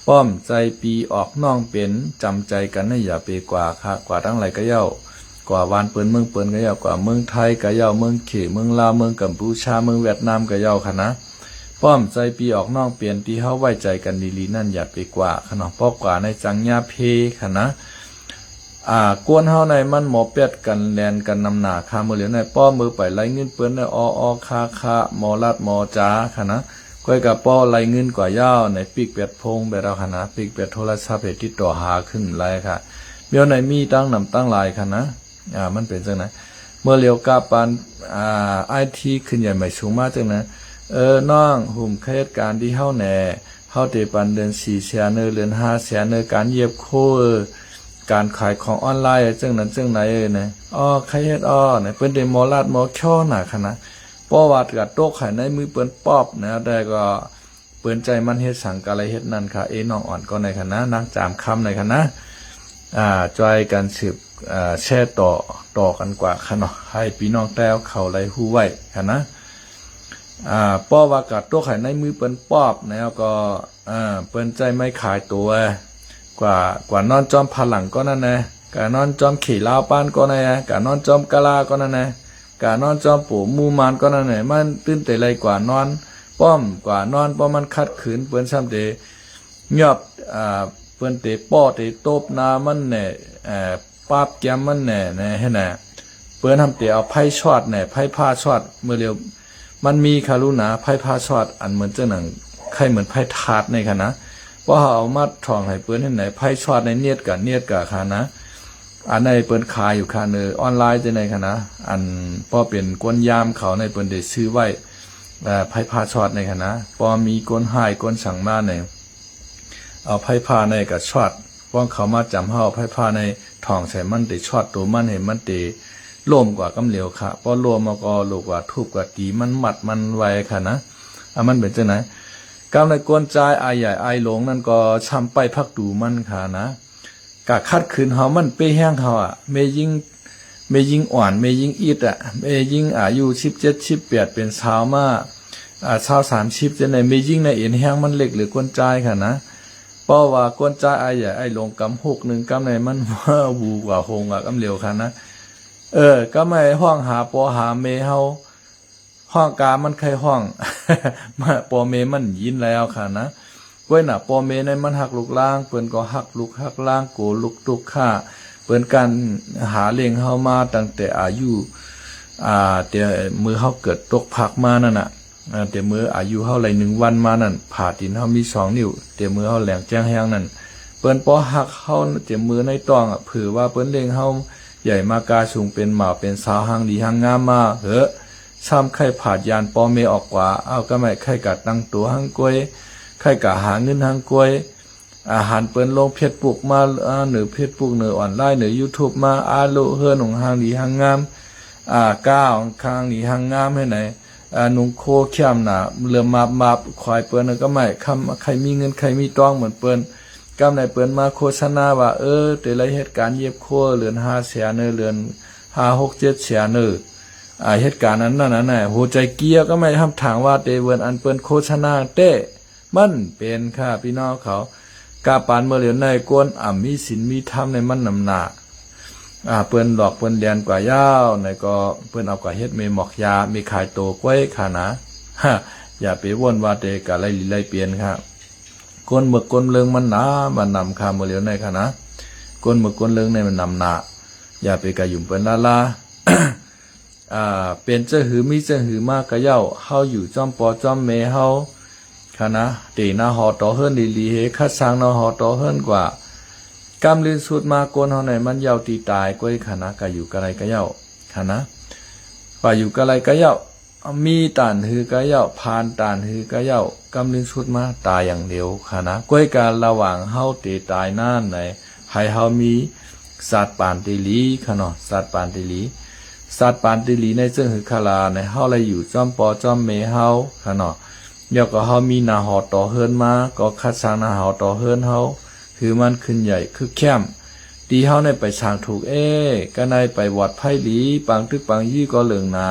ປ້ອມໃຈປີອອກນ້ອງເປັນ ຈຳໃຈກັນນະ ຢ່າໄປກວ່າຂະ ກວ່າທັງຫຼາຍກະເຍົາ ກວ່າບ້ານເປີນເມືອງເປີນກະເຍົາ ກວ່າເມືອງໄທກະເຍົາ ເມືອງເຂ ເມືອງລາວ ເມືອງກຳປູຊາ ເມືອງຫວຽດນາມກະເຍົາຂະນະ ປ້ອມໃຈປີອອກນ້ອງເປັນ ທີ່ເຮົາໄວ້ໃຈກັນດີໆນັ້ນ ຢ່າໄປກວ່າຂະເນາະ ເພາະກວ່າໃນຈັ່ງຍາເພຂະນະ ອາ ກວນເຮົາໃນມັນໝໍແປດກັນແລ່ນກັນນຳໜ້າຄ່າ ມື້ຫຼຽວໃນປ້ອມເມີໄປໄລ່ເງິນເປີ້ນໃນ ອໍໆ ຄ່າໆ ໝໍລັດໝໍຈາຄ່ານະ. ກ້ອຍກະປ້ອໄລ່ເງິນກວ່າຍາວໃນ ປິກແປດໂພງແບດເອົາຄ່ານະ ປິກແປດໂທລະສັບໃຫ້ຕິດຕໍ່ຫາຂຶ້ນໄລ່ຄ່າ. ແນວໃນມີຕັ້ງນຳຕັ້ງຫຼາຍຄ່ານະ. ອາ ມັນເປັນຈັ່ງໃດ? ເມື່ອຫຼຽວກະປານ ອາ ໄອທີຂຶ້ນໃຫຍ່ໃໝ່ສູງມາຈັ່ງໃດ? ເອີ ນ້ອງຫຸ້ມເຮັດການທີ່ເຮົາແດ່ ເຮົາເຕປັນເດືອນສີ່ແສນເນີ ເດືອນຫ້າແສນເນີ ການຢຽບໂຄ ການຂາຍຂອງອອນລາຍຈັ່ງນັ້ນຈັ່ງໃດເອີນະ. ອໍ ໃຄເຮັດອໍນະ ເພິ່ນເຕໝໍລັດໝໍຄອນະຄ່ານະ. ເພາະວ່າກະຕົກໃຫ້ໃນມືເພິ່ນປອບນະ ແຕ່ກໍ ເພິ່ນໃຈມັນເຮັດສັງກະໄລເຮັດນັ້ນຄ່າ. ເອ ນ້ອງອ່ອນກໍໃນຄະນະ ນາງຈາມຄຳໃນຄະນະ ອາ ຊ່ອຍກັນສືບ ອາ ແຊຕໍ່ ຕໍ່ກັນກວ່າຄ່າເນາະ ໃຫ້ພີ່ນ້ອງແຕ້ວເຂົາໄດ້ຮູ້ໄວ້ຄ່ານະ. ອາ ເພາະວ່າກະຕົກໃຫ້ໃນມືເພິ່ນປອບແລ້ວກໍ ອາ ເພິ່ນໃຈໄມ້ຂາຍຕົວ ກວ່າ ກວ່ານອນຈອມພະຫຼັງກໍນັ້ນແນ່ ກະນອນຈອມເຂລາວປານກໍນັ້ນແນ່ ກະນອນຈອມກະລາກໍນັ້ນແນ່ ກະນອນຈອມໂປໝູ່ມານກໍນັ້ນແນ່ ມັນຕື່ນແຕ່ໄລກວ່ານອນ ປ້ອມກວ່ານອນ ປ້ອມມັນຂັດຂືນ ເພິ່ນຊ້ຳເຕຍອບ ອາ ເພິ່ນເຕປ້ອເຕຕົບໜ້າມັນແນ່ ອາ ປາບແກມມັນແນ່ ແນ່ ເຫັນນະ ເພິ່ນຫ້າມເຕເອົາໄຟຊອດແນ່ ໄຟຟ້າຊອດ ເມື່ອລຽວ ມັນມີຄາລຸນາ ໄຟຟ້າຊອດ ອັນເໝືອນຈັ່ງໜັງ ຄ້າຍເໝືອນໄຟທາດໃນຄະນະ ພໍເຮົາເອົາມາຖອງໃຫ້ເພິ່ນເຫັນໃນ ໄຟຊອດໃນເນັດກະເນັດກະຄະນະ ອັນໃນເພິ່ນຂາຍຢູ່ຄະເນີອອນລາຍຈັ່ງໃດຄະນະ ອັນພໍເປັນກວນຍາມເຂົາໃນເພິ່ນໄດ້ຊື້ໄວ້ ເອີ ໄຟຟ້າຊອດໃນຄະນະ ພໍມີຄົນຮ້າຍຄົນສັງມາໃນ ເອົາໄຟຟ້າໃນກະຊອດ ພວກເຂົາມາຈຳເຮົາ ໄຟຟ້າໃນຖອງໃສ່ມັນເຕຊອດໂຕມັນ ໃຫ້ມັນເຕລົ້ມກວ່າກຳຫຼຽວຄະ ພໍລົ້ມມາກໍລຸກວ່າທຸບກວ່າຕີມັນມັດມັນໄວ້ຄະນະ ອາ ມັນເປັນຈັ່ງໃດ? ກຳໃນກົນຈາຍອ້າຍໃຫຍ່ອ້າຍຫຼວງນັ້ນກໍຊ້ຳໄປພັກຕູມັນຄະນະ ກະຂັດຂືນເຮົາ ມັນເປ່ແຮງເຮົາອະ ແມ່ຍິງ ແມ່ຍິງອ່ອນ ແມ່ຍິງອິດອະ ແມ່ຍິງອາຍຸສິບເຈັດ ສິບແປດ ເປັນສາວມາ ອາ ຊາວ ສາມສິບ ຈັ່ງໃດ ແມ່ຍິງໃນເອັນແຮງມັນເລັກຫຼືກົນຈາຍຄະນະ ເພາະວ່າກົນຈາຍອ້າຍໃຫຍ່ອ້າຍຫຼວງກຳຮຸກໜຶ່ງ ກຳໃນມັນວູກວ່າຫົງກວ່າກຳຫຼຽວຄະນະ ເອີ ກຳໃນຮ້ອງຫາພໍ່ຫາແມ່ເຮົາ ຮ້ອງກາມັນໄຄຮ້ອງ ພໍ່ແມ່ມັນຍິນແລ້ວຄະນະ ເວີຍນະ ພໍ່ແມ່ໃນມັນຮັກລູກຫຼານ ເພິ່ນກໍຮັກລູກຮັກຫຼານ ໂກລູກຕຸກຄະ ເພິ່ນການຫາລ້ຽງເຮົາມາຕັ້ງແຕ່ອາຍຸ ອາ ແຕ່ມື້ເຮົາເກີດຕົກພາກມານັ້ນນະ ອາ ແຕ່ມື້ອາຍຸເຮົາໄດ້ໜຶ່ງວັນມານັ້ນ ຜາຕີນເຮົາມີສອງນິ້ວ ແຕ່ມື້ເຮົາແຫຼງແຈ້ງແຮງນັ້ນ ເພິ່ນພໍຮັກເຮົາ ແຕ່ມື້ໃນທ້ອງອະ ເຜືວ່າເພິ່ນລ້ຽງເຮົາໃຫຍ່ມາກາສູງເປັນບ່າວເປັນສາວ ຮັ່ງດີຮັ່ງງາມມາເຫີ ຊ້ຳໄຄພາດຢ້ານພໍ່ແມ່ອອກກວ່າ ເອົາກະໄມ້ໄຄກະຕັ້ງໂຕຮັ່ງກວຍ ໄຄກະຫາເງິນຮັ່ງກວຍ ອາ ຫັນເພິ່ນລົງເຟສບຸກມາ ອາ ເນີເຟສບຸກ ເນີອອນລາຍ ເນີຢູທູບມາ ອາ ໂລເຮີນຸ່ງຮັ່ງດີຮັ່ງງາມ ອາ ກ້າວຮັ່ງດີຮັ່ງງາມໃຫ້ໃນ ອາ ນຸ່ງໂຄແຄມໜ້າເຫຼືອມມາບໆ ຄວາຍເພິ່ນກະໄມ້ ຄຳໃຄມີເງິນໃຄມີຕອງເໝືອນເພິ່ນ ກຳໃນເພິ່ນມາໂຄສະນາວ່າ ເອີ ເຕໄລເຮັດການຢຽບໂຄ ເດືອນຫ້າແສນເນີ ເດືອນຫ້າ ຫົກ ເຈັດແສນເນີ ອາ ເຮັດການອັນນັ້ນອັນນັ້ນ ຫົວໃຈກຽວກະໄມ້ທຳຖາງວ່າເຕເວີນ ອັນເພິ່ນໂຄສະນາແຕ້ ມັນເປັນຄ່າພີ່ນ້ອງເຂົາ ກະປານເມື່ອຫຼຽວໃນ ຄົນອຳມີສິນມີທຳໃນມັນນຳໜ້າ ອາ ເພິ່ນຫຼອກເພິ່ນລຽນກວ່າຍາວໃນກໍ ເພິ່ນເອົາກວ່າເຮັດແມ່ໝອກຢາ ແມ່ຂາຍໂຕກວຍຄ່ານະ ຢ່າໄປວົນວ່າແຕ່ກະໄລ່ຫຼີໄລ່ປ່ຽນຄ່າ ກົນເມືອກກົນເລິງມັນນາ ມັນນຳຄ່າເມື່ອຫຼຽວໃນຄ່ານະ ກົນເມືອກກົນເລິງໃນມັນນຳໜ້າ ຢ່າໄປກະຫຍຸ້ມເພິ່ນລ້າໆ ອາ ເປັນຈັ່ງຮື ມີຈັ່ງຮືມາກະເຍົາະ ເຮົາຢູ່ຈ້ອມພໍ່ຈ້ອມແມ່ເຮົາ ຄະນະ ເຕໜ້າຫໍຕໍ່ເຮືອນດີໆ ເຮ ຄັດສ້າງໜ້າຫໍຕໍ່ເຮືອນກວ່າ ກຳລື່ນສຸດມາ ຄົນເຮົາໃນມັນເຍົາະຕີຕາຍກວຍຄະນະ ກະຢູ່ກະໄລກະເຍົາະ ຄະນະ ກະຢູ່ກະໄລກະເຍົາະ ມີຕານຮືກະເຍົາະ ຜ່ານຕານຮືກະເຍົາະ ກຳລຶ້ງສຸດມາຕາຍຢ່າງດຽວຄະນະ ກວຍກາລະຫວ່າງເຮົາເຕຕາຍນັ້ນໃນ ໃຫ້ເຮົາມີສັດປານຕີຫຼີຄະເນາະ ສັດປານຕີຫຼີ ສັດປານຕີຫຼີໃນເຊິ່ງຄືຄະລາໃນ ເຮົາໄດ້ຢູ່ຈ້ອມພໍ່ຈ້ອມແມ່ເຮົາຄະເນາະ ແລ້ວກໍເຮົາມີໜ້າຫໍຕໍ່ເຮືອນມາ ກໍຄັດສ້າງໜ້າຫໍຕໍ່ເຮືອນເຮົາ ຄືມັນຂຶ້ນໃຫຍ່ຄຶກແຄ້ມ ຕີເຮົາໃນໄປສາງຖືກເອ ກະໃນໄປວອດໄພຫຼີ ປາງຕຶກປາງຢີກໍເລິງໜ້າ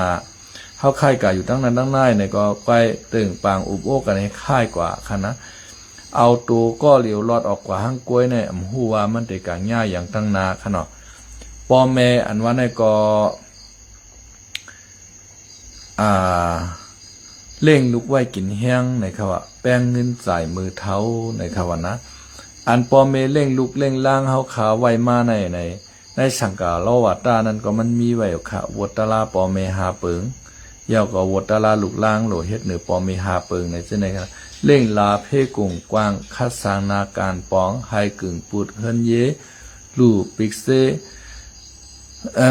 ເຮົາຄ້າຍກະຢູ່ຕັ້ງນັ້ນຕັ້ງນາຍ ໃນກໍໄປເຕີງປາງອຸບໂອ້ກັນໃຫ້ຄ້າຍກວ່າຄະນະ ເອົາໂຕກໍຫຼຽວລອດອອກກວ່າຫາງກວຍໃນ ອຳຮູ້ວ່າມັນເຕກາງຍ້າຍຢ່າງຕັ້ງໜ້າຄະເນາະ ພໍ່ແມ່ອັນວ່າໃນກໍ ອ່າ ລ້ຽງລູກໄວ້ກິນແຮງໃນຄະວ່າ ແປ້ງເງິນຈ່າຍມື້ເຖົ້າໃນຄະວ່ານະ ອັນພໍ່ແມ່ລ້ຽງລູກລ້ຽງຫຼານເຮົາຄາໄວ້ມາໃນ ໃນ ໃນສັງກາໂລວາດຕານັ້ນກໍມັນມີໄວ້ຢູ່ຂະ ໂວດຕະລາພໍ່ແມ່ຫ້າເປີງ, ແລ້ວກໍໂວດຕະລາລູກຫຼານໂລເຮັດເໜີພໍ່ແມ່ຫ້າເປີງໃນເຊັ່ນໃດຂະ ເລັ່ງຫຼາເພກຸງກວ້າງ ຂັດສ້າງນາການປອງ ໄຮກຶງປຸດເຮືອນເຢ ລູປິກເຊ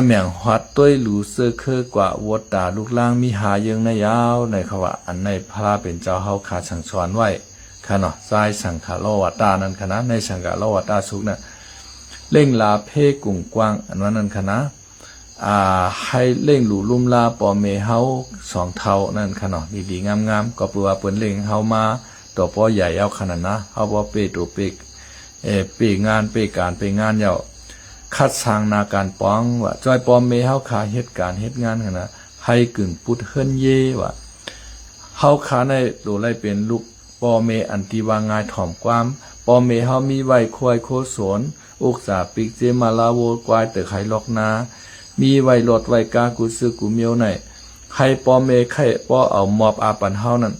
ແມງຫວັດ ຕົວຍລູເຊີເຄີກວ່າ ໂວດຕາລູກຫຼານມີຫ້າເຢິງໃນຍາວ ໃນຄະວ່າ ອັນໃນພະເປັນເຈົ້າເຮົາຂ້າສັ່ງສອນໄວ້ ຂະເນາະ ໃນສັງກາໂລວາດຕານັ້ນຂະນະ ໃນສັງກາໂລວາດຕາສຸກນະ ເລັ່ງຫຼາເພກຸງກວ້າງ ອັນວ່ານັ້ນຂະນະ ອ່າ ໃຫ້ເລັ່ງຫຼູລຸມລາພໍ່ແມ່ເຮົາສອງເຖົ້ານັ້ນຂະເນາະ ດີໆງາມໆ ກໍເພາະວ່າເພິ່ນເລັ່ງເຮົາມາ ໂຕພໍໃຫຍ່ເອົາຂະນະນະ ເຮົາບໍ່ເປ້ໂຕເປ້ ເອີ ເປ້ງານເປ້ການເປ້ງານແລ້ວ ຂັດສ້າງນາການປອງວ່າ ຊ່ອຍພໍ່ແມ່ເຮົາຂ້າເຮັດການເຮັດງານຫັ້ນນະ ໄຮກຶງປຸດເຮືອນເຢວ່າ ເຮົາຂ້າໃນໂຕໄດ້ເປັນລູກພໍ່ແມ່ອັນທີ່ວ່າງ່າຍຖ່ອມຄວາມ ພໍ່ແມ່ເຮົາມີໄວ້ຄວາຍໂຄສົນ ອຸກສາປິກເຈມາລາໂວ ຄວາຍເຕີໄຄລອກນາ ມີໄວ້ລົດໄວ້ກາກູຊື່ກູມຽວໃນ ໃຫ້ພໍ່ແມ່ໃຄພໍ່ເອົາມອບອາປັນເຮົານັ້ນ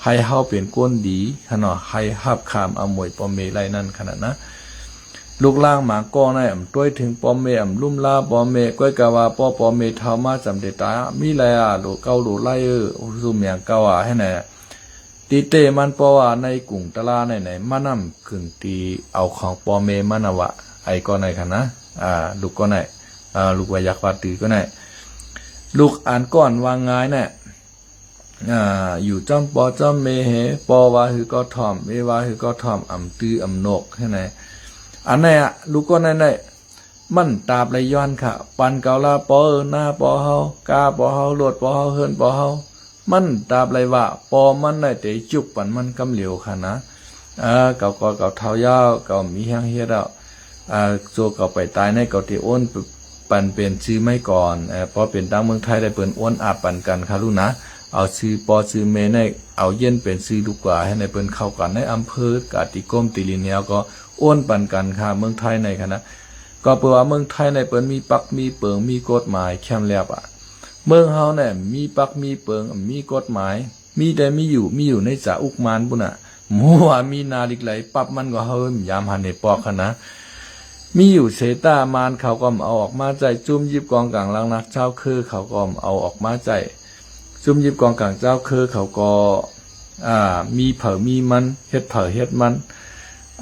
ໃຫ້ເຮົາເປັນຄົນດີຂະເນາະ ໃຫ້ຮັບຄຳອຳນວຍພໍ່ແມ່ໄດ້ນັ້ນຂະນະນະ ລູກຫຼານມາກໍໃນອຳຕົວຍເຖິງພໍ່ແມ່ ອຳລຸມລາພໍ່ແມ່ ກ້ອຍກະວ່າພໍ່ ພໍ່ແມ່ເຖົ້າມາຈຳເດຕາ ມີຫຼາຍອາໂລເກົ້າໂລໄລເອີ ຊຸມຫຍັງເກົ່າອາໃຫ້ນະ ຕິເຕມັນ ເພາະວ່າໃນກຸງຕະລາໃນໃນ ມານຳຄຶງຕີເອົາຂອງພໍ່ແມ່ມານະວະ ໄອ້ກໍໃນຂະນະ ອ່າ ລູກກໍໃນ ອ່າ ລູກວ່າຢາກວ່າຕື້ກໍໃນ ລູກອັນກ່ອນວ່າງ່າຍນະ ອ່າ ຢູ່ຈ້ອມພໍ່ຈ້ອມແມ່ເຮ ພໍ່ວ່າຄືກໍຖ່ອມ ແມ່ວ່າຄືກໍຖ່ອມ ອຳຕື້ອຳນົກໃຫ້ໃນ ອັນໃນອະ ລູກກໍໃນໃນ ມັນຕາບໄລຍ້ອນຂະ ປັນເກົາລາປໍເອີ ນາປໍເຮົາ ກາປໍເຮົາ ລົດປໍເຮົາ ເຮືອນປໍເຮົາ ມັນຕາບໄລວ່າ ປໍມັນໄດ້ເຕະຈຸກປັນມັນກຳຫຼຽວຂະນະ ເອີ ເຂົາກໍເຂົາເຖົ້າຍາວ ເຂົາມີແຮງເຮັດແລ້ວ ເອີ ໂຈເຂົາໄປຕາຍໃນ ເຂົາເຕະໂອນປັນເປັນຊື່ໃໝ່ກ່ອນ ເອີ ພໍເປັນຕ່າງເມືອງໄທໄດ້ເພິ່ນໂອນອາບປັນກັນຂະລູກນະ ເອົາຊື່ພໍ່ຊື່ແມ່ໃນ ເອົາເຢັນເປັນຊື່ລູກກວ່າ ໃຫ້ໃນເພິ່ນເຂົ້າກັນໃນອຳເພີ ກາຕິກົມ ຕີລິນແນວ ກໍໂອນປັນກັນຂະ ເມືອງໄທໃນຂະນະ ກໍເພາະວ່າເມືອງໄທໃນເພິ່ນມີປັກມີເປິງ ມີກົດໝາຍແຄມແລບອະ ເມືອງເຮົາໃນມີປັກມີເປິງ ມີກົດໝາຍ ມີແຕ່ມີຢູ່ ມີຢູ່ໃນຈາອຸກມານພຸ້ນນະ ໝູວ່າມີໜ້າລິກໄຫຼປັບ ມັນກໍເຮີ້ມຍາມຫັນໃນປອກຫັ້ນນະ ມີຢູ່ເສຕາ ມານເຂົາກໍເອົາອອກມາໃຊ້ ຈຸ້ມຢິບກອງກາງຫຼັງນັກ ຊາວເຄີເຂົາກໍເອົາອອກມາໃຊ້ ຈຸ້ມຢິບກອງກາງ ຊາວເຄີເຂົາກໍ ອ່າ ມີໃຜມີມັນ ເຮັດໃຜເຮັດມັນ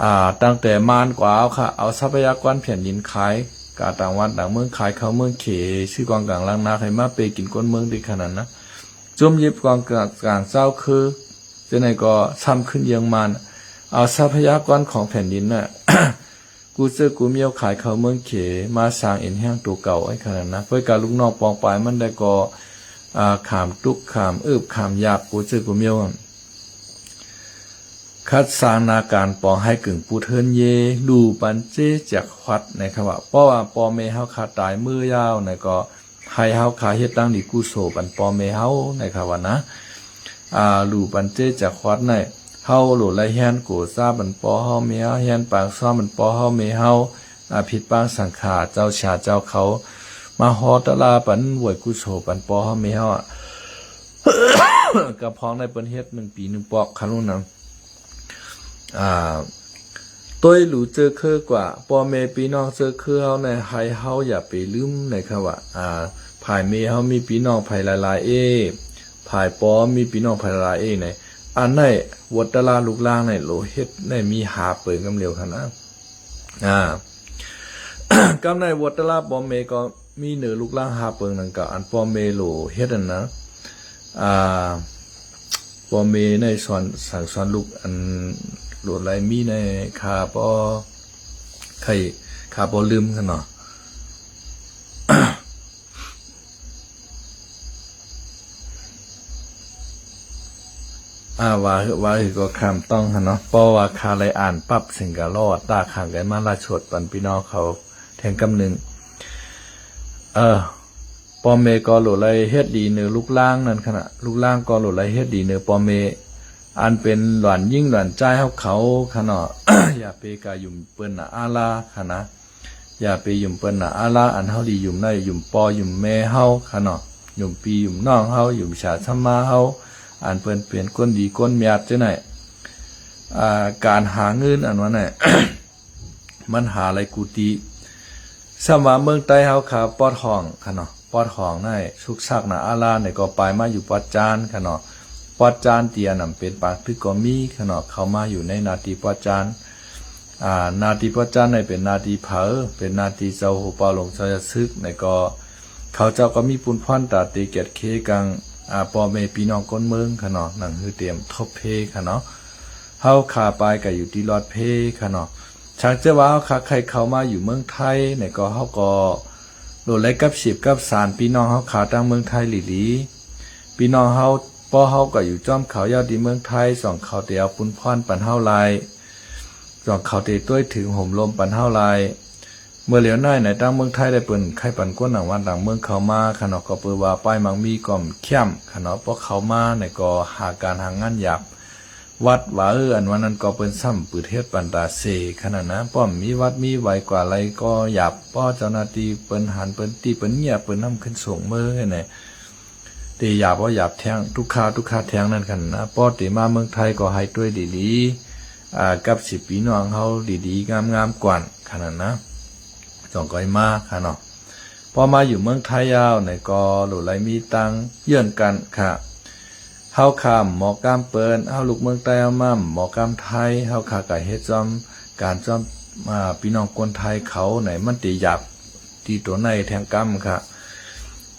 ອ່າ ຕັ້ງແຕ່ມານກວ່າເອົາຂະ ເອົາຊັບພະຍາກອນແຜ່ນດິນຂາຍ ກາຕ່າງວັດຕ່າງເມືອງ ຂາຍເຂົ້າເມືອງເຂ ຊື້ກອງກາງຫຼັງນັກໃຫ້ມາເປກິນຄົນເມືອງຕິຂະນັ້ນນະ ຈຸ້ມຢິບກອງກາງ ກາງເຈົ້າຄື ຈັ່ງໃດກໍຊ້ຳຂຶ້ນເຢີງມານ ເອົາຊັບພະຍາກອນຂອງແຜ່ນດິນນະ ກູເຈີກູມຽວຂາຍເຂົ້າເມືອງເຂ ມາສ້າງເອັນແຮງໂຕເກົ່າໄວ້ຂະນັ້ນນະ ເພິ່ນກະລູກນ້ອງປອງປາຍມັນໄດ້ກໍ ອ່າ ຂາມທຸກຂາມອຶບຂາມຍາກ ກູເຈີກູມຽວ ຂັດສ້າງນາການປອງ ໄຮກຶງປຸດເຮືອນເຢ ລູປັນເຈຈັກຂວັດ ໃນຄະວ່າ ເພາະວ່າພໍ່ແມ່ເຮົາຂ້າຕາຍເມີຍາວໃນກໍ ໃຫ້ເຮົາຂ້າເຮັດຕັ້ງດີກຸໂສບັນພໍ່ແມ່ເຮົາ ໃນຄະວ່ານະ ອ່າ ລູປັນເຈຈັກຂວັດໃນ ເຮົາໂລໄລແຮນໂກສາບັນພໍ່ເຮົາແມ່ເຮົາ ແຮນປາງຊອມບັນພໍ່ເຮົາແມ່ເຮົາ ອາ ຜິດປາງສັງຂາ ເຈົ້າຊາເຈົ້າເຂົາ ມາຮໍຕະລາປັນ ຫວຍກຸໂສບັນພໍ່ເຮົາແມ່ເຮົາ ກະພອງໄດ້ເພິ່ນເຮັດໜຶ່ງປີໜຶ່ງປອກ ຄະລຸນນຳ ອ່າ ໂຕຍຫຼູເຈີເຄີກວ່າ ພໍ່ແມ່ພີ່ນ້ອງເຈີເຄີເຮົາໃນ ໃຫ້ເຮົາຢ່າໄປລືມໃນຄະວ່າ ອ່າ ຝ່າຍແມ່ເຮົາມີພີ່ນ້ອງໃຜຫຼາຍໆເອ ຝ່າຍປໍມີພີ່ນ້ອງໃຜຫຼາຍໆເອໃນ ອັນໃນ ໂວດຕະລາລູກຫຼານໃນ ໂລເຮັດໃນມີຫ້າເປີງກຳຫຼຽວຫັ້ນນະ ອ່າ ກຳໃນໂວດຕະລາພໍ່ແມ່ກໍ ມີເໜີລູກຫຼານຫ້າເປີງນັ້ນກະ ອັນພໍ່ແມ່ໂຫຼເຮັດຫັ້ນນະ ອ່າ ພໍ່ແມ່ໃນສອນ ສັ່ງສອນລູກ ອັນໂຫຼໄລມີໃນຂ້າບໍ່ ໄຂ້ ຂ້າບໍ່ລືມຊັ້ນເນາະ ອ່າ ວ່າ ວ່າຄືກໍຄຳຕ້ອງຫັ້ນເນາະ ເພາະວ່າຂ້າໄດ້ອ່ານປັບ ເຊິ່ງກະລໍຕາຂ້າງກັນມາລາຊວດປັນພີ່ນ້ອງເຂົາ ແທງກຳໜຶ່ງ ເອີ ພໍ່ແມ່ກໍໂຫຼໄລເຮັດດີເນີລູກຫຼານນັ້ນຂະນະ ລູກຫຼານກໍໂຫຼໄລເຮັດດີເນີພໍ່ແມ່ ອັນເປັນຫຼານຍິງຫຼານຊາຍເຮົາເຂົາຂະເນາະ ຢ່າໄປກະຫຍຸ້ມເປີ້ນນະອາລາຂະນະ ຢ່າໄປຫຍຸ້ມເພິ່ນນະອາລາ ອັນເຮົາດີຫຍຸ້ມໄດ້ ຫຍຸ້ມພໍ່ຫຍຸ້ມແມ່ເຮົາຂະເນາະ ຫຍຸ້ມພີ່ຫຍຸ້ມນ້ອງເຮົາ ຫຍຸ້ມຊາດສຳມາເຮົາ ອັນເພິ່ນເປັນຄົນດີຄົນມຽດຈັ່ງໃດ ອ່າ ການຫາເງິນອັນວ່ານັ້ນ ມັນຫາໄດ້ກູຕິ ສ່ຳວ່າເມືອງໃຕ້ເຮົາຂ້າ ປອດຫ້ອງຂ້າເນາະ ປອດຫ້ອງໃນຊຸກຊັກນະ ອາລາໃນກໍປາຍມາຢູ່ປອດຈານຂ້າເນາະ ປອດຈານເຕີຍນຳເປັນປາງຕຶກກໍມີຂ້າເນາະ ເຂົ້າມາຢູ່ໃນໜ້າທີ່ປອດຈານ ອາ ໜ້າທີ່ປອດຈານໃນເປັນໜ້າທີ່ໃຜ ເປັນໜ້າທີ່ເຈົ້າໂຫເປົ່າຫຼົງເຈົ້າຢາຊຶກໃນກໍ ເຂົາເຈົ້າກໍມີປຸນພອນຕາເຕກຽດເຄກັງ ອາ ພໍ່ແມ່ພີ່ນ້ອງຄົນເມືອງຂ້າເນາະ ໜັງຫືຕຽມທົບເພຂ້າເນາະ ເຮົາຂ້າປາຍກໍຢູ່ທີ່ລອດເພຂ້າເນາະ ຖ້າເກີດວ່າເຮົາຂ້າໃຄ່ເຂົ້າມາຢູ່ເມືອງໄທໃນກໍ ເຮົາກໍໂລດໄລກັບສິບກັບສານພີ່ນ້ອງເຮົາຂ້າທາງເມືອງໄທອີ່ຫຼີ ພີ່ນ້ອງເຮົາ ພໍ່ເຮົາກໍຢູ່ຈ້ອມເຂົາຍາດທີ່ເມືອງໄທ ສ່ອງເຂົາເຕເອົາປຸນພອນປັນເຮົາຫຼາຍ ສ່ອງເຂົາເຕຊ່ວຍຖືໂຫມລົມປັນເຮົາຫຼາຍ ເມື່ອຫຼຽວໃນໃນຕ່າງເມືອງໄທໄດ້ເປີນໄຂ້ປັນກົນຕ່າງບ້ານຕ່າງເມືອງເຂົ້າມາຂ້າເນາະ ກໍເປີວ່າປ້າຍມັງມີກໍແຄ້ມຂ້າເນາະ ພໍເຂົ້າມາໃນກໍຫາການຫາງານຢາກ ວັດວ່າ ເອີ ອັນວ່ານັ້ນກໍເພິ່ນຊ້ຳປືດເຮັດປັນຕາເສຂະໜາດນະ ປ້ອມມີວັດມີໄຫວກວ່າໄລກໍຢາບ ພໍເຈົ້າໜ້າທີ່ເພິ່ນຫັນເພິ່ນຕິເພິ່ນເງຍບເພິ່ນນຳຂຶ້ນສົ່ງເມີຫັ້ນແຫຼະ ເຕຢາບບໍ່ຢາບແທງ ທຸກຄາທຸກຄາແທງນັ້ນຂະໜາດນະ ພໍເຕມາເມືອງໄທກໍໃຫ້ຕົວະດີໆ ອາ ກັບສິບພີ່ນ້ອງເຮົາດີໆງາມໆກ່ອນຂະໜາດນະ ຈອງກໍໃຫ້ມາຂະເນາະ ພໍມາຢູ່ເມືອງໄທຍາວໃນກໍໂລດໄລມີຕັ້ງເຍືອນກັນຂະ ເຮົາຂ້າໝໍກາມເປີນ ເຮົາລູກເມືອງໃຕ້ເຮົາມາໝໍກາມໄທ ເຮົາຂ້າກະເຮັດຈອມການຈອມ ອາ ພີ່ນ້ອງຄົນໄທເຂົາໃນມັນເຕຢາບ ທີ່ໂຕໃນແທງກຳຂະ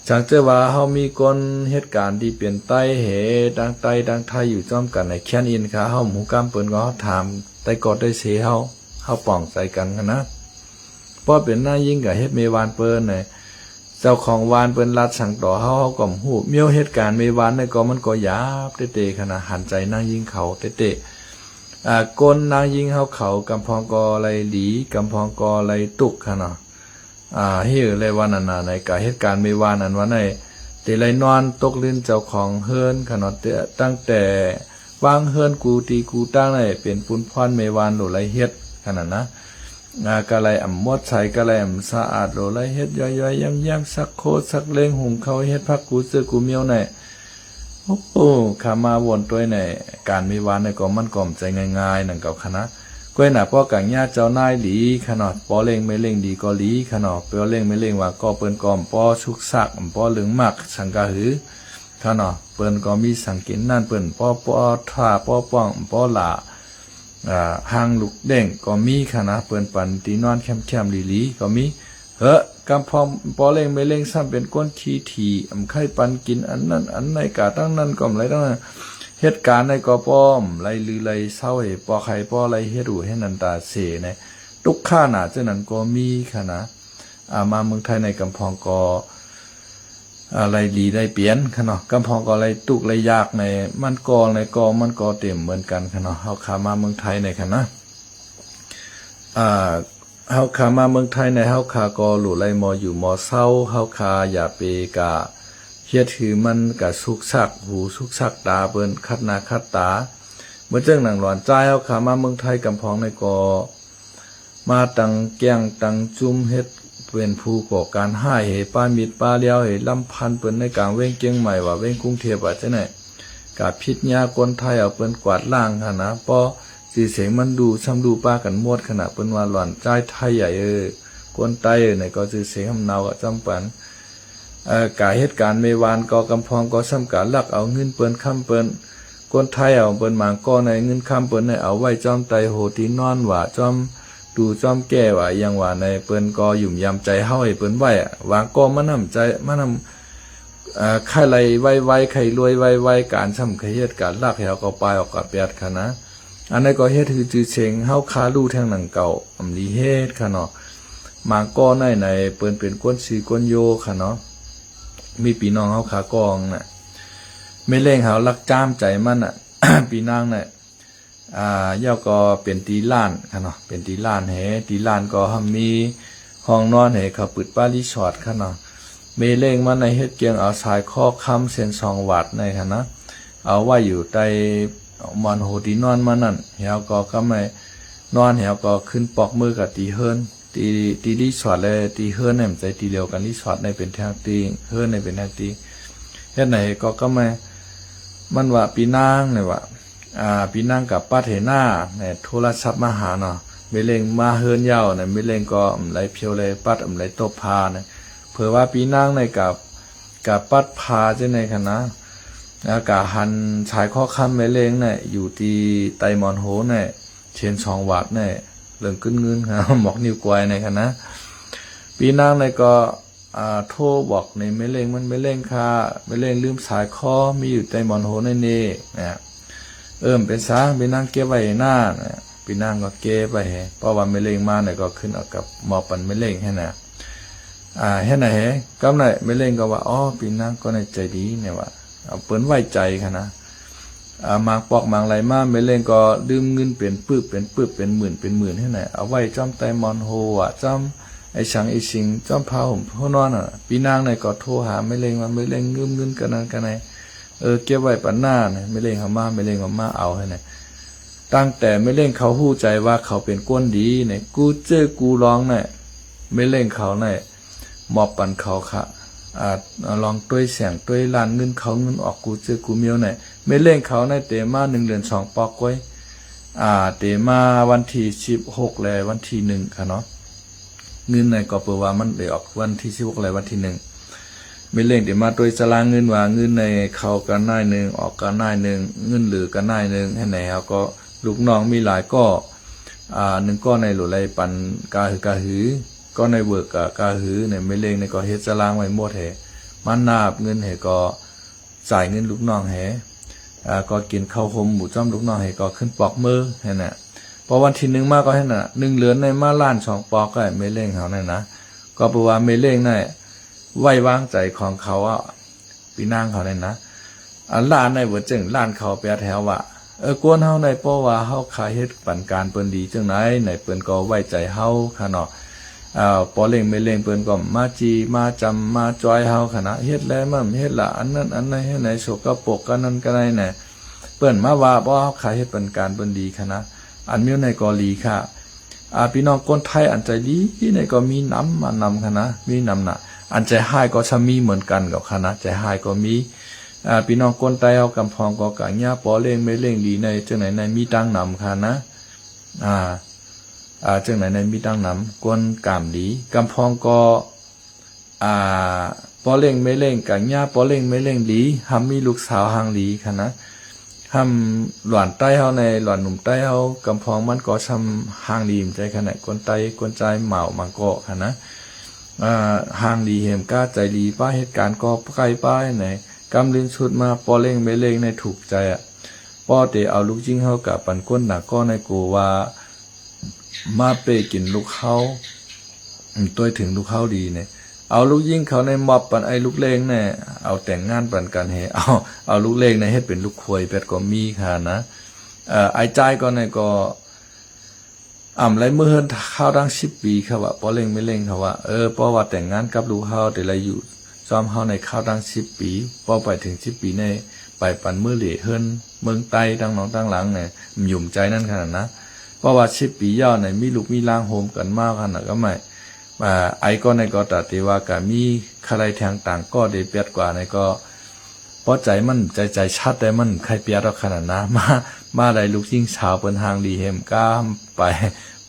ສັງເກດວ່າເຮົາມີຄົນເຮັດການທີ່ເປັນໄຕ້ເຫ ທັງໄຕ້ທັງໄທຢູ່ຈອມກັນໃນແຄນອິນຂະ ເຮົາບໍ່ຮູ້ກຳເປີນກໍເຮົາຖາມໄຕ້ກໍໄດ້ເສເຮົາ ເຮົາປອງໃຈກັນຂະນະ ພໍເປັນນາງຍິງກໍເຮັດແມ່ບ້ານເປີນ ເຈົ້າຂອງບ້ານເພິ່ນລັດສັງຕໍ່ເຮົາ ເຮົາກໍບໍ່ຮູ້ ແມ່ນເຮັດການແມ່ບ້ານໃດກໍມັນກໍຫຍາບເຕໆຂະນະ ຫັນໃຈນາງຍິງເຂົາເຕໆ ອາ ຄົນນາງຍິງເຮົາເຂົາ ກຳພອງກໍໄລດີ ກຳພອງກໍໄລຕຸກຂະເນາະ ອາ ເຮີ ແລະວ່ານັ້ນນະ ໃນການເຮັດການແມ່ບ້ານນັ້ນວ່າໃນ ແຕ່ໄລນອນຕົກລື່ນເຈົ້າຂອງເຮືອນຂະເນາະ ແຕ່ ຕັ້ງແຕ່ວາງເຮືອນກູຕີກູຕາງໃນ ເປັນປຸນພອນແມ່ບ້ານໂລໄລເຮັດຂະນັ້ນນະ ອາ ກະໄລອຳໝົດໃສ ກະໄລອຳສະອາດໂລໄລເຮັດ ຢອຍໆແຢມໆ ຊັກໂຄຊັກເລັງ ຫຸງເຂົ້າເຮັດຜັກກູເຈີກູມຽວໃນ ໂອ້ ຂ້າມາວົນຕົວໃນການມີວານໃນກໍມັນກໍບໍ່ໃຈງ່າຍໆ ນັ້ນກໍຂະນະ ກ້ວຍໜ້າພໍ່ກັງຍາເຈົ້ານາຍດີຂະເນາະ ພໍ່ເລັງແມ່ເລັງດີກໍດີຂະເນາະ ພໍ່ເລັງແມ່ເລັງວ່າກໍເພິ່ນກໍບໍ່ສຸກຊັກ ບໍ່ເລິງມັກສັງກະຫືຂະເນາະ ເພິ່ນກໍມີສັງກິນນັ້ນ ເພິ່ນບໍ່ ບໍ່ຖ້າບໍ່ປ້ອງ ບໍ່ຫຼ້າ ອາ ຫາງລູກເດ້ງກໍມີຂະນະ ເພິ່ນປັນທີ່ນອນແຄມໆລີໆກໍມີ ເຮີ ກຳພອງພໍ່ເລັງແມ່ເລັງຊ້ຳເປັນຄົນຂີ້ຖີ່ ອຳໄຄປັນກິນອັນນັ້ນອັນໃນກະທັງນັ້ນກໍບໍ່ໄດ້ທັງນັ້ນ ເຮັດການໃດກໍບໍ່ໄດ້ລືໄດ້ເຊົາ ໃຫ້ພໍ່ໃຄພໍ່ໄດ້ເຮັດຫູເຮັດອັນຕາເສໃນ ຕຸກຄາໜ້າເຈົ້ານັ້ນກໍມີຂະນະ ອາ ມາເມືອງໄທໃນກຳພອງກໍ ອາ ໄດ້ດີໄດ້ປຽນຂະເນາະ ກຳພອງກໍໄດ້ທຸກໄດ້ຍາກໃນ ມັນກໍໃນກໍມັນກໍເຕັມເໝືອນກັນຂະເນາະ ເຮົາຂ້າມາເມືອງໄທໃນຂະນະ ອາ ເຮົາຂ້າມາເມືອງໄທໃນ ເຮົາຂ້າກໍຫຼູໄດ້ໝໍຢູ່ໝໍເຊົາ ເຮົາຂ້າຢ່າໄປກະເຮັດຄືມັນກະສຸກຊັກຫູສຸກຊັກຕາເພິ່ນ ຂັດໜ້າຂັດຕາ ເໝືອນຈັ່ງໜັງຫຼອນຈ່າຍ ເຮົາຂ້າມາເມືອງໄທກຳພອງໃນກໍ ມາຕັ້ງແກ້ງຕັ້ງຈຸ້ມເຮັດເປັນຜູ້ກໍ່ການຮ້າຍ ໃຫ້ປາມິດປາລຽວ ໃຫ້ລຳພັນເພິ່ນໃນກາງເວງກຽງໃໝ່ວ່າ ເວງກຸງເທບວ່າຈັ່ງໃດ ກະຜິດຍາຄົນໄທເອົາເພິ່ນກວາດລ້າງຫັ້ນນະ ເພາະຊື່ສຽງມັນດູຊ່ຳດູປາກັນໝົດຂະນະ ເພິ່ນວ່າຫຼອນຈ່າຍໄທໃຫຍ່ເອີ ຄົນໃຕ້ເອີ ໃນກໍຊື່ສຽງຫຳເນົາກະຈຳປັນ ເອີ ກາເຮັດການແມ່ບ້ານກໍກຳພອງກໍຊ່ຳກາລັກເອົາເງິນເພິ່ນຄຳເພິ່ນ ຄົນໄທເອົາເພິ່ນມາກໍໃນເງິນຄຳເພິ່ນໃນເອົາໄວ້ຈອມໄຕໂຫຕີນອນວ່າ ຈອມຕູຈອມແກ້ວ່າ ອີ່ຫຍັງວ່າໃນ ເພິ່ນກໍຫຍຸ່ມຢາມໃຈເຮົາໃຫ້ເພິ່ນໄວ້ ວາງກໍມານຳໃຈ ມານຳ ເອີ ໃຄໄລໄວໆ ໃຄລວຍໄວໆ ການຊ່ຳໃຄເຮັດການລັກໃຫ້ເຮົາກໍປາຍອອກກະແປດຂະນະ ອັນໃດກໍເຮັດຄືຊື່ສຽງເຮົາຄາລູແທງໜັງເກົ່າ ອຳລີເຮັດຂະເນາະ ມາງກໍໃນໃນ ເພິ່ນເປັນຄົນຊື່ຄົນໂຍຂະເນາະ ມີພີ່ນ້ອງເຮົາຂາກອງນະ ແມ່ເລັງເຮົາລັກຈາມໃຈມັນນະ ພີ່ນາງນະ ອາ ແລ້ວກໍເປັນຕີລ້ານຂະເນາະ ເປັນຕີລ້ານແຮ ຕີລ້ານກໍເຮົາມີຫ້ອງນອນໃຫ້ເຂົາປຶດປາຣີສອດຂະເນາະ ແມ່ເລັງມັນນະເຮັດກຽງເອົາສາຍຄໍຄຳເສັ້ນສອງຫວັດໃນຂະນະ ເອົາໄວ້ຢູ່ໃຕ້ໝອນໂຫຕີນອນມັນນັ້ນ ແລ້ວກໍກຳໄມ້ນອນ ແລ້ວກໍຂຶ້ນປອກມືກະຕີເຮືອນ ຕີ ຕີຣີສອດ ແລະ ຕີເຮືອນໃນມັນໃຈຕີດຽວກັນ ຣີສອດໃນເປັນທາງຕີ ເຮືອນໃນເປັນທາງຕີ ເຮັດໃນກໍກຳໄມ້ ມັນວ່າ ພີ່ນາງ ນີ້ວ່າ ອາ ພີ່ນາງກະປັດເຫນາ ແລະ ໂທລະສັບມາຫາເນາະ ແມ່ເລັ່ງມາເຮືອນເຈົ້ານະ ແມ່ເລັ່ງກໍອຳໄລຜຽວໄລປັດ ອຳໄລຕົບຜ້ານະ. ເຜີວ່າປີນາງໃນກະ ກະປັດຜ້າຈັ່ງໃດຫັ້ນນະ ແລ້ວກະຫັນສາຍຄໍຄຳແມ່ເລັ່ງໃນ ຢູ່ທີ່ໃຕ້ໝອນໂຮໃນ ເຊັ່ນສອງຫວັດໃນ ເລື່ອງກຶນເງິນ ໝອກນິ້ວກ້ອຍໃນຫັ້ນນະ. ປີນາງໃນກໍ ອ່າ ໂທບອກໃນແມ່ເລັ່ງມັນ ແມ່ເລັ່ງຂ້າ ແມ່ເລັ່ງລືມສາຍຄໍ ມີຢູ່ໃຕ້ໝອນໂຮໃນນີ້ນະ. ເອີ ເປັນຫຍັງ ປີນາງເກັບໄວ້ນານະ. ປີນາງກໍເກັບໄວ້ໃຫ້ ເພາະວ່າແມ່ເລັ່ງມາແລ້ວກໍຂຶ້ນເອົາກັບມອບປັນແມ່ເລັ່ງຫັ້ນນະ. ອ່າ ເຮັດໃຫ້ ກຳນັ້ນແມ່ເລັ່ງກໍວ່າ ອໍ ປີນາງກໍໃນໃຈດີນີ້ວ່າ ເພິ່ນໄວ້ໃຈຫັ້ນນະ. ອ່າ ໝາງປອກໝາງໄຫຼມາ ແມ່ເລັ່ງກໍລືມເງິນເປັນປຶບເປັນປຶບ ເປັນໝື່ນເປັນໝື່ນຫັ້ນນະ ເອົາໄວ້ຈ້ອມໃຕ້ໝອນໂຮ ຈ້ອມໄອ້ສັງໄອ້ສິງ ຈ້ອມຜ້າຫົ່ມຜ້ານອນຫັ້ນນະ. ປີນາງໃນກໍໂທຫາແມ່ເລັ່ງວ່າ ແມ່ເລັ່ງລືມເງິນກະນັ້ນກະໃນ ເອີ ເກັບໄວ້ປັນນານະ ແມ່ເລັ່ງເອົາມາ ແມ່ເລັ່ງເອົາມາເອົາຫັ້ນນະ. ຕັ້ງແຕ່ແມ່ເລັ່ງເຂົາຮູ້ໃຈວ່າເຂົາເປັນຄົນດີໃນ ກູເຈີກູລອງໃນ ແມ່ເລັ່ງເຂົາໃນ ມອບປັນເຂົາຂະ ອ່າ ລອງໂຕຍແສງໂຕຍລ້ານ ເງິນເຂົ້າເງິນອອກ ກູເຈີກູມຽວໃນ ແມ່ເລັ່ງເຂົາໃນ ເຕມາໜຶ່ງເດືອນສອງປອກກ້ອຍ ອ່າ ເຕມາວັນທີສິບຫົກ ແລະ ວັນທີໜຶ່ງຂະເນາະ. ເງິນໃນກໍເປີວ່າມັນໄດ້ອອກວັນທີສິບຫົກ ແລະ ວັນທີໜຶ່ງ ແມ່ເລັ່ງເຕມາໂຕຍຕາລາງເງິນວ່າ ເງິນໃນເຂົ້າກະໜ້ອຍໜຶ່ງ ອອກກະໜ້ອຍໜຶ່ງ ເງິນເຫຼືອກະໜ້ອຍໜຶ່ງ ເຮັດໃຫ້ເຮົາກໍ ລູກນ້ອງມີຫຼາຍກໍ ອ່າ ໜຶ່ງກໍໃນໂຫຼໄລປັນກະຫືກະຫື ກໍໃນເວີກກະກະຫືໃນ ແມ່ເລັ່ງໃນກໍເຮັດຕາລາງໄວ້ໝົດແຮ ມານາບເງິນແຮກໍ ຈ່າຍເງິນລູກນ້ອງແຮ ອ່າ ກໍກິນເຂົ້າຫົ່ມໝູ່ຈ້ອມລູກນ້ອງແຮ ກໍຂຶ້ນປອກມື້ຫັ້ນນະ. ພໍວັນທີໜຶ່ງມາກໍຫັ້ນນະ ໜຶ່ງເດືອນໃນມາລ້ານສອງປອກ ກໍແມ່ເລັ່ງເຮົານັ້ນນະ ກໍເພາະວ່າແມ່ເລັ່ງໃນໄວ້ວາງໃຈຂອງເຂົາ ອະ ປີນາງເຂົານັ້ນນະ. ອັນລ້ານໃນເວີເຈີງ ລ້ານເຂົາແປດແຖວວ່າ ເອີ ກວນເຮົາໃນ ເພາະວ່າເຮົາຂາເຮັດປັນການເພິ່ນດີຈັ່ງໃດໃນ ເພິ່ນກໍໄວ້ໃຈເຮົາຂະເນາະ. ເອີ ພໍ່ເລ້ງແມ່ເລ້ງເພິ່ນກໍມາຈີ່ມາຈຳມາຈ່ອຍເຮົາຂະນະ ເຮັດແລມັນເຮັດລະ ອັນນັ້ນອັນໃດ ເຮັດໃນສົກກະປົກ ກະນັ້ນກະໃດນະ ເພິ່ນມາວ່າບໍ່ ເຮົາຂາເຮັດປັນການເພິ່ນດີຂະນະ. ອັນແນວໃດກໍດີຂະ ອາ ພີ່ນ້ອງຄົນໄທອັນໃຈດີໃນກໍມີນຳມານຳຂະນະ ມີນຳນະ. ອັນໃຈຮ້າຍກໍຊະມີເໝືອນກັນກໍຂະນະ ໃຈຮ້າຍກໍມີ. ອາ ພີ່ນ້ອງຄົນໄທເຮົາກຳພອງກໍກະຍາພໍ່ເລ້ງແມ່ເລ້ງດີໃນຈັ່ງໃດໃນ ມີຕັ້ງນຳຂະນະ. ອາ ອາ ຈັ່ງໃດໃນມີຕັ້ງນຳ ຄົນກາມດີ ກຳພອງກໍ ອາ ພໍ່ເລ້ງແມ່ເລ້ງກະຍາພໍ່ເລ້ງແມ່ເລ້ງດີ ຮ່ຳມີລູກສາວຮ່າງດີຂະນະ. ຮ່ຳຫຼວນໄຕ້ເຮົາໃນ ຫຼວນໜຸ່ມໄຕ້ເຮົາ ກຳພອງມັນກໍຊ່ຳຮ່າງດີ ມັນໃຈຂະນະ ຄົນໄຕ້ຄົນຈາຍໝາວມັງກໍຂະນະ. ອາ ຮ່າງດີເຫັນກາໃຈດີ ປ້າເຮັດການກໍໄກປ້າໃນ ກຳລິນສຸດມາ ພໍ່ເລ້ງແມ່ເລ້ງໃນຖືກໃຈ ອະ ປໍເຕເອົາລູກຍິງເຮົາກະປັນຄົນໜາກໍໃນໂກວ່າ ມາເປ້ກິນລູກເຮົາ ອາ ໂຕຍເຖິງລູກເຮົາດີແນ່ ເອົາລູກຍິງເຂົາໃນມອບປັນໄອ້ລູກເລ້ງແນ່ ເອົາແຕ່ງງານປັນກັນແຮ ເອົາ ເອົາລູກເລ້ງໃນເຮັດເປັນລູກເຂຍແປດກໍມີຂະນະ. ເອີ ໄອ້ຈ່າຍກໍໃນກໍ ອຳໄລມື້ເຮືອນຄາວຕັ້ງສິບປີ ເຂົາວ່າ ພໍ່ເລ້ງແມ່ເລ້ງເຂົາວ່າ ເອີ ເພາະວ່າແຕ່ງງານກັບລູກເຮົາ ແຕ່ລະຢູ່ຊ່ອມເຮົາໃນຄາວຕັ້ງສິບປີ ພໍໄປເຖິງສິບປີໃນ ໄປປັນມື້ເຫຼເຮືອນເມືອງໃຕ້ ຕັ້ງນ້ອງຕັ້ງຫຼັງໃນ ຫຍຸ້ມໃຈນັ້ນຂະໜາດນະ. ເພາະວ່າສິບປີຍາວໃນ ມີລູກມີຫຼານໂຮມກັນມາຂະໜາດ ກໍໝາຍ ອາ ໄອ້ກໍໃນກໍຕາເຕວ່າກະມີຄະໄລແທງຕ່າງກໍເດແປດກວ່າໃນກໍ ເພາະໃຈມັນ ໃຈ ໃຈຊັດແຕ່ມັນໄຄແປດອອກຂະໜາດນະ ມາ ມາໄດ້ລູກຍິງສາວເພິ່ນຮ່າງດີເຫັນກາໄປ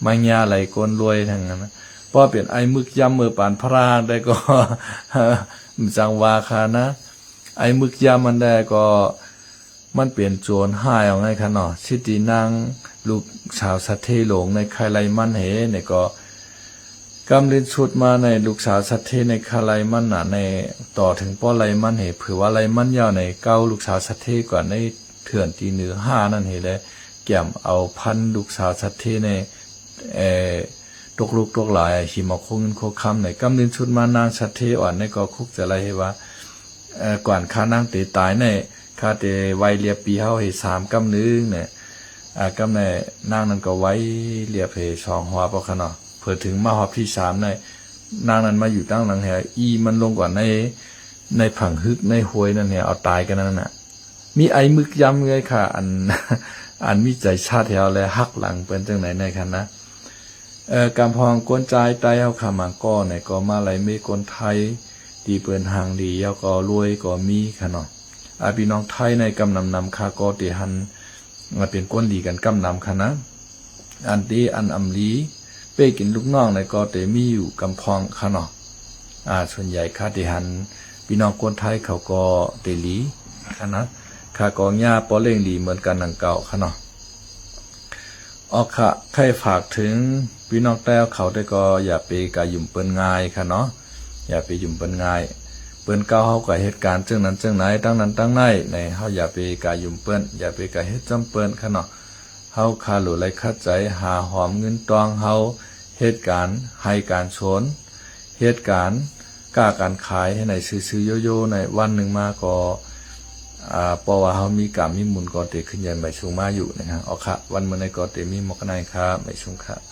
ມາຍາໄຫຼຄົນລວຍທັງນັ້ນນະ. ເພາະເປັນໄອ້ມຶກຢຳເມີປານພະລາງໄດ້ກໍ ຈັ່ງວ່າຂະນະ ໄອ້ມຶກຢຳມັນໄດ້ກໍ ມັນເປັນໂຈນຮ້າຍເອົາໄງຂະເນາະ. ສິດທີ່ນາງລູກສາວສັດເທຫຼວງໃນຄາຍໄລມັນເຫ ໃນກໍ ກຳລິນສຸດມາໃນລູກສາວສັດເທໃນຄາໄລມັນນະ ໃນຕໍ່ເຖິງປໍໄລມັນເຫ ເຜືວ່າໄລມັນຍາວໃນ ເກົ້າລູກສາວສັດເທກວ່າໃນເຖື່ອນທີ່ເໜືອຫ້ານັ້ນເຫ ແລະ ກຽມເອົາພັນລູກສາວສັດເທໃນ ເອີ ຕົກລູກຕົກຫຼາຍ ຫິມເອົາໂຄເງິນໂຄຄຳໃນ ກຳລິນສຸດມານາງສັດເທອ່ອນໃນກໍຄຸກຈະໄລເຫວ່າ ເອີ ກ່ອນຂ້ານາງເຕຕາຍໃນ ຂ້າເຕໄວລຽບປີເຮົາເຫສາມກຳໜຶ່ງແນ ອາ ກຳໃນນາງນັ້ນກໍໄວລຽບເຫສອງຮອບເອົາຂະເນາະ. ເພິ່ນເຖິງມາຮອບທີສາມໃນ ນາງນັ້ນມາຢູ່ຕັ້ງຫຼັງແຫ ອີມັນລົງກ່ອນໃນ ໃນຜັງຮຶກໃນຫ້ວຍນັ້ນແຫ ເອົາຕາຍກັນນັ້ນນະ. ມີໄອ້ມຶກຢຳເລີຍຂະ ອັນ ອັນມີໃຈຊາດແຖວ ແລະ ຫັກຫຼັງເພິ່ນຈັ່ງໃດໃນຂະນະ. ເອີ ກຳພອງຄົນຈາຍໄຕ້ເຮົາຂະມາງກໍໃນກໍມາໄລເມຄົນໄທ ທີ່ເພິ່ນຮ່າງດີ ແລ້ວກໍລວຍກໍມີຂະເນາະ. ອາ ພີ່ນ້ອງໄທໃນກຳນຳນຳ ຂ້າກໍເຕຫັນ ເປັນຄົນດີກັນກຳນຳຂະນະ. ອັນດີອັນອຳລີ ເປ້ກິນລູກນ້ອງໃນກໍເຕມີຢູ່ກຳພອງຄະເນາະ. ອາ ສ່ວນໃຫຍ່ຄະທີ່ຫັນ ພີ່ນ້ອງຄົນໄທເຂົາກໍເຕລີຄະນະ ຄະກໍຍ່າປໍເລັ່ງດີເໝືອນກັນດັ່ງເກົ່າຄະເນາະ. ອອກຄະ ໃຄ່ຝາກເຖິງພີ່ນ້ອງແຕ້ວເຂົາແຕ່ກໍຢ່າໄປກາຍຸມເປີ້ນງ່າຍຄະເນາະ ຢ່າໄປຍຸມເປີ້ນງ່າຍ. ເປີ້ນເກົ່າເຮົາກໍເຮັດການເຊິ່ງນັ້ນເຊິ່ງໃນ ຕັ້ງນັ້ນຕັ້ງໃນ ໃນເຮົາຢ່າໄປກາຍຸມເປີ້ນ ຢ່າໄປກາເຮັດຈ້ຳເປີ້ນຄະເນາະ. ເຮົາຄະຫຼູໄລຄະໃຈ ຫາຫອມເງິນຕ້ອງເຮົາ ເຮັດການໄຮ່ການສວນ ເຮັດການຄ້າການຂາຍໃຫ້ໃນຊື່ໆໂຢໆ ໃນວັນໜຶ່ງມາກໍ ອາ ເພາະວ່າເຮົາມີການມີໝູນກໍເຕຂຶ້ນໃຫຍ່ໃໝ່ສູງມາຢູ່ນະ. ອອກຄະ ວັນມື້ໃນກໍເຕມີໝົກກະໄນຄະ ໃໝ່ສູງຄະ.